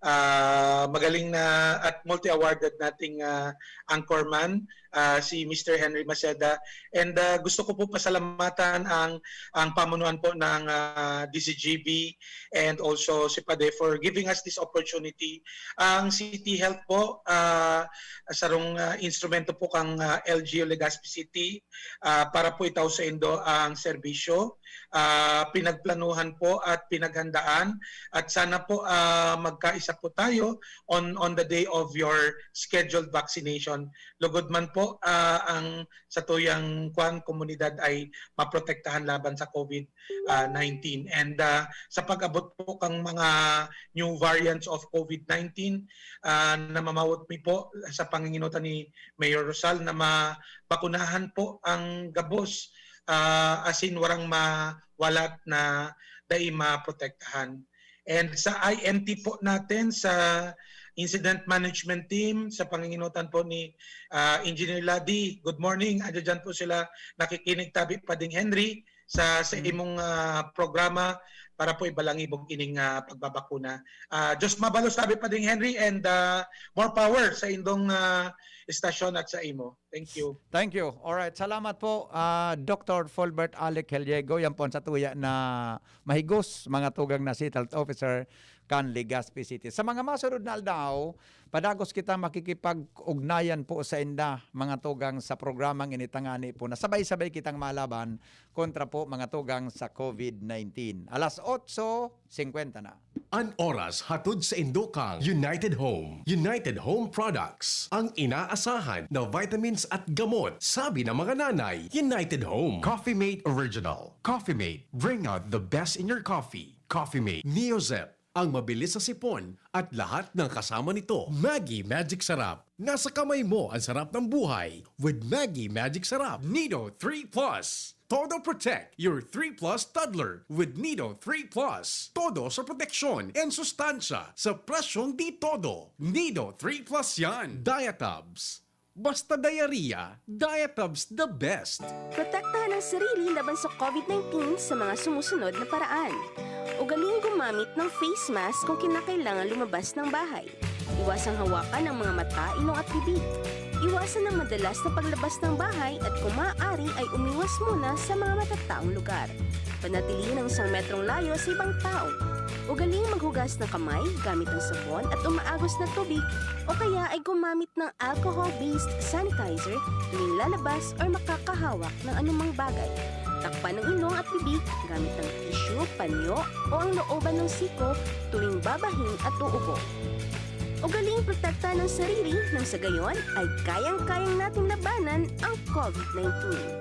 ah, magaling na at multi-awarded nating ah, anchorman, ah, si Mister Henry Maceda. And ah, gusto ko po pasalamatan ang ang pamunuan po ng ah, D C G B and also si Pade for giving us this opportunity. Ang City Health po, ah, sarong ah, instrumento po kang ah, L G U Legazpi City, ah, para po itao sa indo ang serbisyo. Ah, pinagplanuhan po at pinaghandaan at sana po ah, magkaisa po tayo on on the day of your scheduled vaccination. Lugod man po ah, ang satuyang kwan komunidad ay maprotektahan laban sa COVID ah, nineteen. And ah, sa pag-abot po kang mga new variants of COVID nineteen, ah, namamawot mi po sa panginginutan ni Mayor Rosal na mabakunahan po ang gabos, ah, asin warang mawalat na dai maprotektahan. And sa I M T po natin, sa Incident Management Team, sa panginginutan po ni ah, Engineer Ladi, good morning. Adya dyan po sila nakikinig tabi Pading Henry sa sa Mm. imong ah, programa para po ibalangibog ining ah, pagbabakuna. Ah, Diyos mabalos tabi Pading Henry and ah, more power sa indong ah, estasyon at sa imo. Thank you. Thank you. All right. Salamat po, ah, Doctor Fulbert Alec Heliego. Yan po ang satuya na mahigos, mga tugang na City Health Officer kan Legazpi City. Sa mga masunod na aldaw, padagos kitang makikipag-ugnayan po sainda, mga tugang, sa programang ini tangani po na sabay-sabay kitang malaban kontra po, mga tugang, sa COVID nineteen. Alas otso singkwenta na. An oras hatod sa indo kan United Home. United Home Products, ang inaasahan na vitamins at gamot, sabi ng mga nanay. United Home. Coffee Mate Original. Coffee Mate, bring out the best in your coffee. Coffee Mate. Neozep, ang mabilis sa sipon at lahat ng kasama nito. Maggi Magic Sarap. Nasa kamay mo ang sarap ng buhay with Maggi Magic Sarap. Nido three plus. Todo protect your three plus toddler with Nido three plus. Todo sa proteksyon and sustansya sa presyong di todo. Nido three plus yan. Diatabs. Basta diarrhea, Diatabs the best. Protektahan ang sarili laban sa COVID nineteen sa mga sumusunod na paraan. Ugaling gumamit ng face mask kung kinakailangan lumabas ng bahay. Iwasang hawakan ang mga mata, ilong at bibig. Iwasan ang madalas na paglabas ng bahay at kung maaari ay umiwas muna sa mga matataong lugar. Panatilihin ang isang metrong layo sa ibang tao. Ugaling maghugas ng kamay gamit ang sabon at umaagos na tubig o kaya ay gumamit ng alcohol-based sanitizer tuwing lalabas or makakahawak ng anumang bagay. Takpan ang ilong at bibig gamit ang tissue, panyo o ang looban ng siko tuwing babahing at uubo. Ugaling protektahan ang sarili nang sa gayon ay kayang-kayang nating labanan ang COVID nineteen.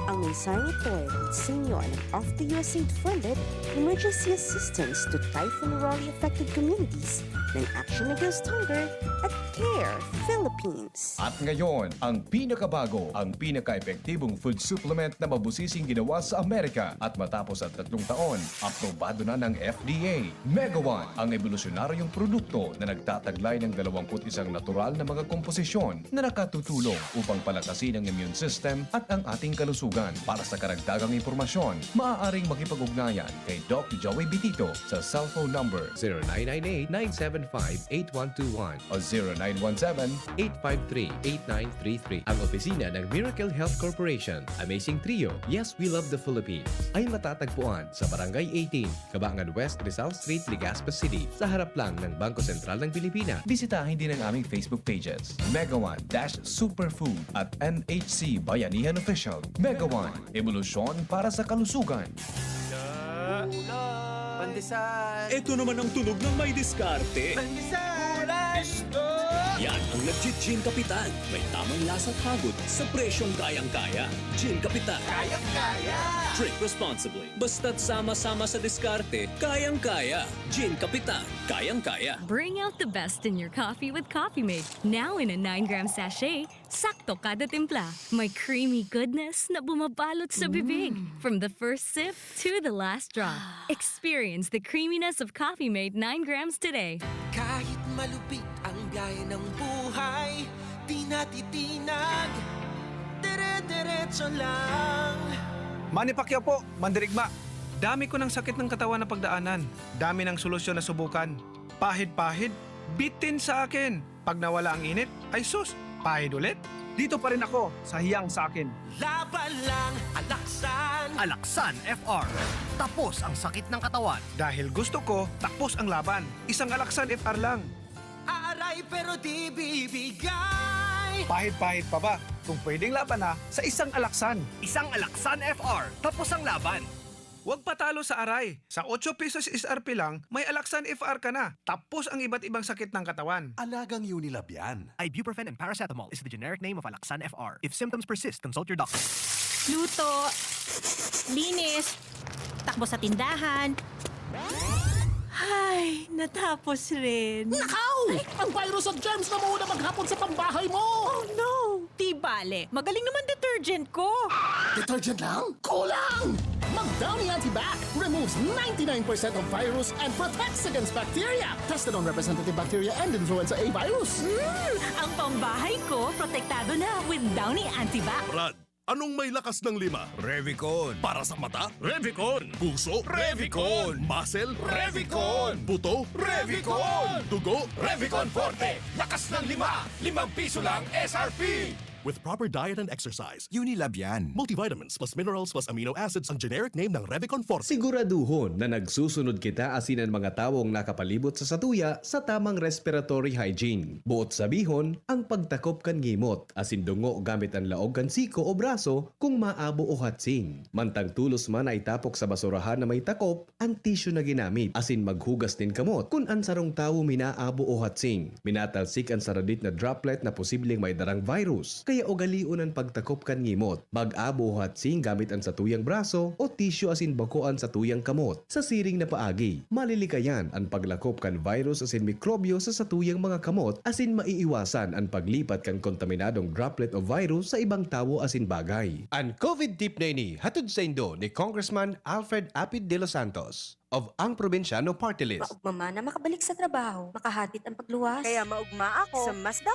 Ang mensaheng ito ay hatid sa inyo ng Off the U S A I D funded Emergency Assistance to Typhoon Raleigh Affected Communities ng Action Against Hunger at CARE Philippines. At ngayon, ang pinakabago, ang pinaka-epektibong food supplement na mabusising ginawa sa Amerika at matapos ang tatlong taon, aprobado na ng F D A. Mega One, ang ebolusyonaryong produkto na nagtataglay ng dalawampu't isang natural na mga komposisyon na nakatutulong upang palakasin ang immune system at ang ating kalusugan. Para sa karagdagang impormasyon, maaaring makipag-ugnayan kay Doc Joey Bitito sa cellphone number zero nine nine eight, nine seven five, eight one two one o zero nine one seven, eight five three, eight nine three three. Ang opisina ng Miracle Health Corporation, Amazing Trio, Yes, We Love the Philippines, ay matatagpuan sa Barangay eighteen, Kabangan West, Rizal Street, Legazpi City, sa harap lang ng Bangko Sentral ng Pilipinas. Bisitahin din ang aming Facebook pages, Mega One dash Superfood at N H C Bayanihan Official. Mega One, ebolusyon para sa kalusugan. Pandesal. Ito naman ang tunog ng may diskarte. Pandesal. Yan ang nagji-Gin Kapitan. May tamang lasa at hagod sa presyong kayang-kaya. Gin Kapitan. Kayang-kaya. Drink responsibly. Basta't sama-sama sa diskarte, kayang-kaya. Gin Kapitan. Kayang-kaya. Bring out the best in your coffee with Coffee Mate. Now in a nine gram sachet, sakto kada timpla. May creamy goodness na bumabalot sa bibig. From the first sip to the last drop. Experience the creaminess of Coffee Mate nine grams today. Kahit malupit ang biyahe ng buhay, di natitinag, dire-diretso lang. Manny Pacquiao po, mandirigma. Dami ko ng sakit ng katawan na pagdaanan. Dami ng solusyon na subukan. Pahid-pahid, bitin sa akin. Pag nawala ang init, ay sus, pahid ulit. Dito pa rin ako sa hiyang sa akin. Laban lang, Alaksan. Alaksan F R. Tapos ang sakit ng katawan. Dahil gusto ko, tapos ang laban. Isang Alaksan F R lang. Aaray pero di bibigay. Pahid-pahid pa ba? Kung pwedeng laban na, sa isang Alaksan. Isang Alaksan F R, tapos ang laban. Huwag patalo sa aray. Sa otso pesos S R P lang, may Alaksan F R ka na. Tapos ang iba't ibang sakit ng katawan. Alagang Unilab yan. Ibuprofen and paracetamol is the generic name of Alaksan F R. If symptoms persist, consult your doctor. Luto, linis, takbo sa tindahan. Ay, natapos rin. Nakaw! Ang virus at germs na mauna maghapon sa pambahay mo! Oh no! Di bale, magaling naman detergent ko. Detergent lang? Kulang! Mag Downy Antibac removes ninety-nine percent of virus and protects against bacteria. Tested on representative bacteria and influenza A virus. Mm, ang pambahay ko, protektado na with Downy Antibac. Brad, anong may lakas ng lima? Revicon. Para sa mata? Revicon. Puso? Revicon. Muscle? Revicon. Buto? Revicon. Dugo? Revicon Forte. Lakas ng lima. Limang piso lang S R P. With proper diet and exercise, Unilab yan. Multivitamins plus minerals plus amino acids ang generic name ng Revicon Forte. Siguraduhon na nagsusunod kita asin an mga tawong nakapalibot sa satuya sa tamang respiratory hygiene. Buot sabihon, ang pagtakop kan ngimot asin dungo gamit an laog kan siko o braso kung maabo o hatsing. Mantang tolos man na itapok sa basurahan na may takop, an tisyu na ginamit asin maghugas nin kamot kun an sarong tawo minaabo o hatsing. Minatalsik an saradit na droplet na posibleng may darang virus, kaya ugalion an pagtakop kan ngimot. Mag-abo o hatsing gamit an satuyang braso o tisyu asin bako an satuyang kamot. Sa siring na paagi, malilikayan an paglakop kan virus asin mikrobyo sa satuyang mga kamot asin maiiwasan an paglipat kan kontaminadong droplet o virus sa ibang tawo asin bagay. An COVID tip na ini hatod saindo ni Congressman Alfred Apid de los Santos of Ang Probinsyano Party List. Maugma man na makabalik sa trabaho, makahatid ang pagluwas. Kaya maugma ako sa Mazda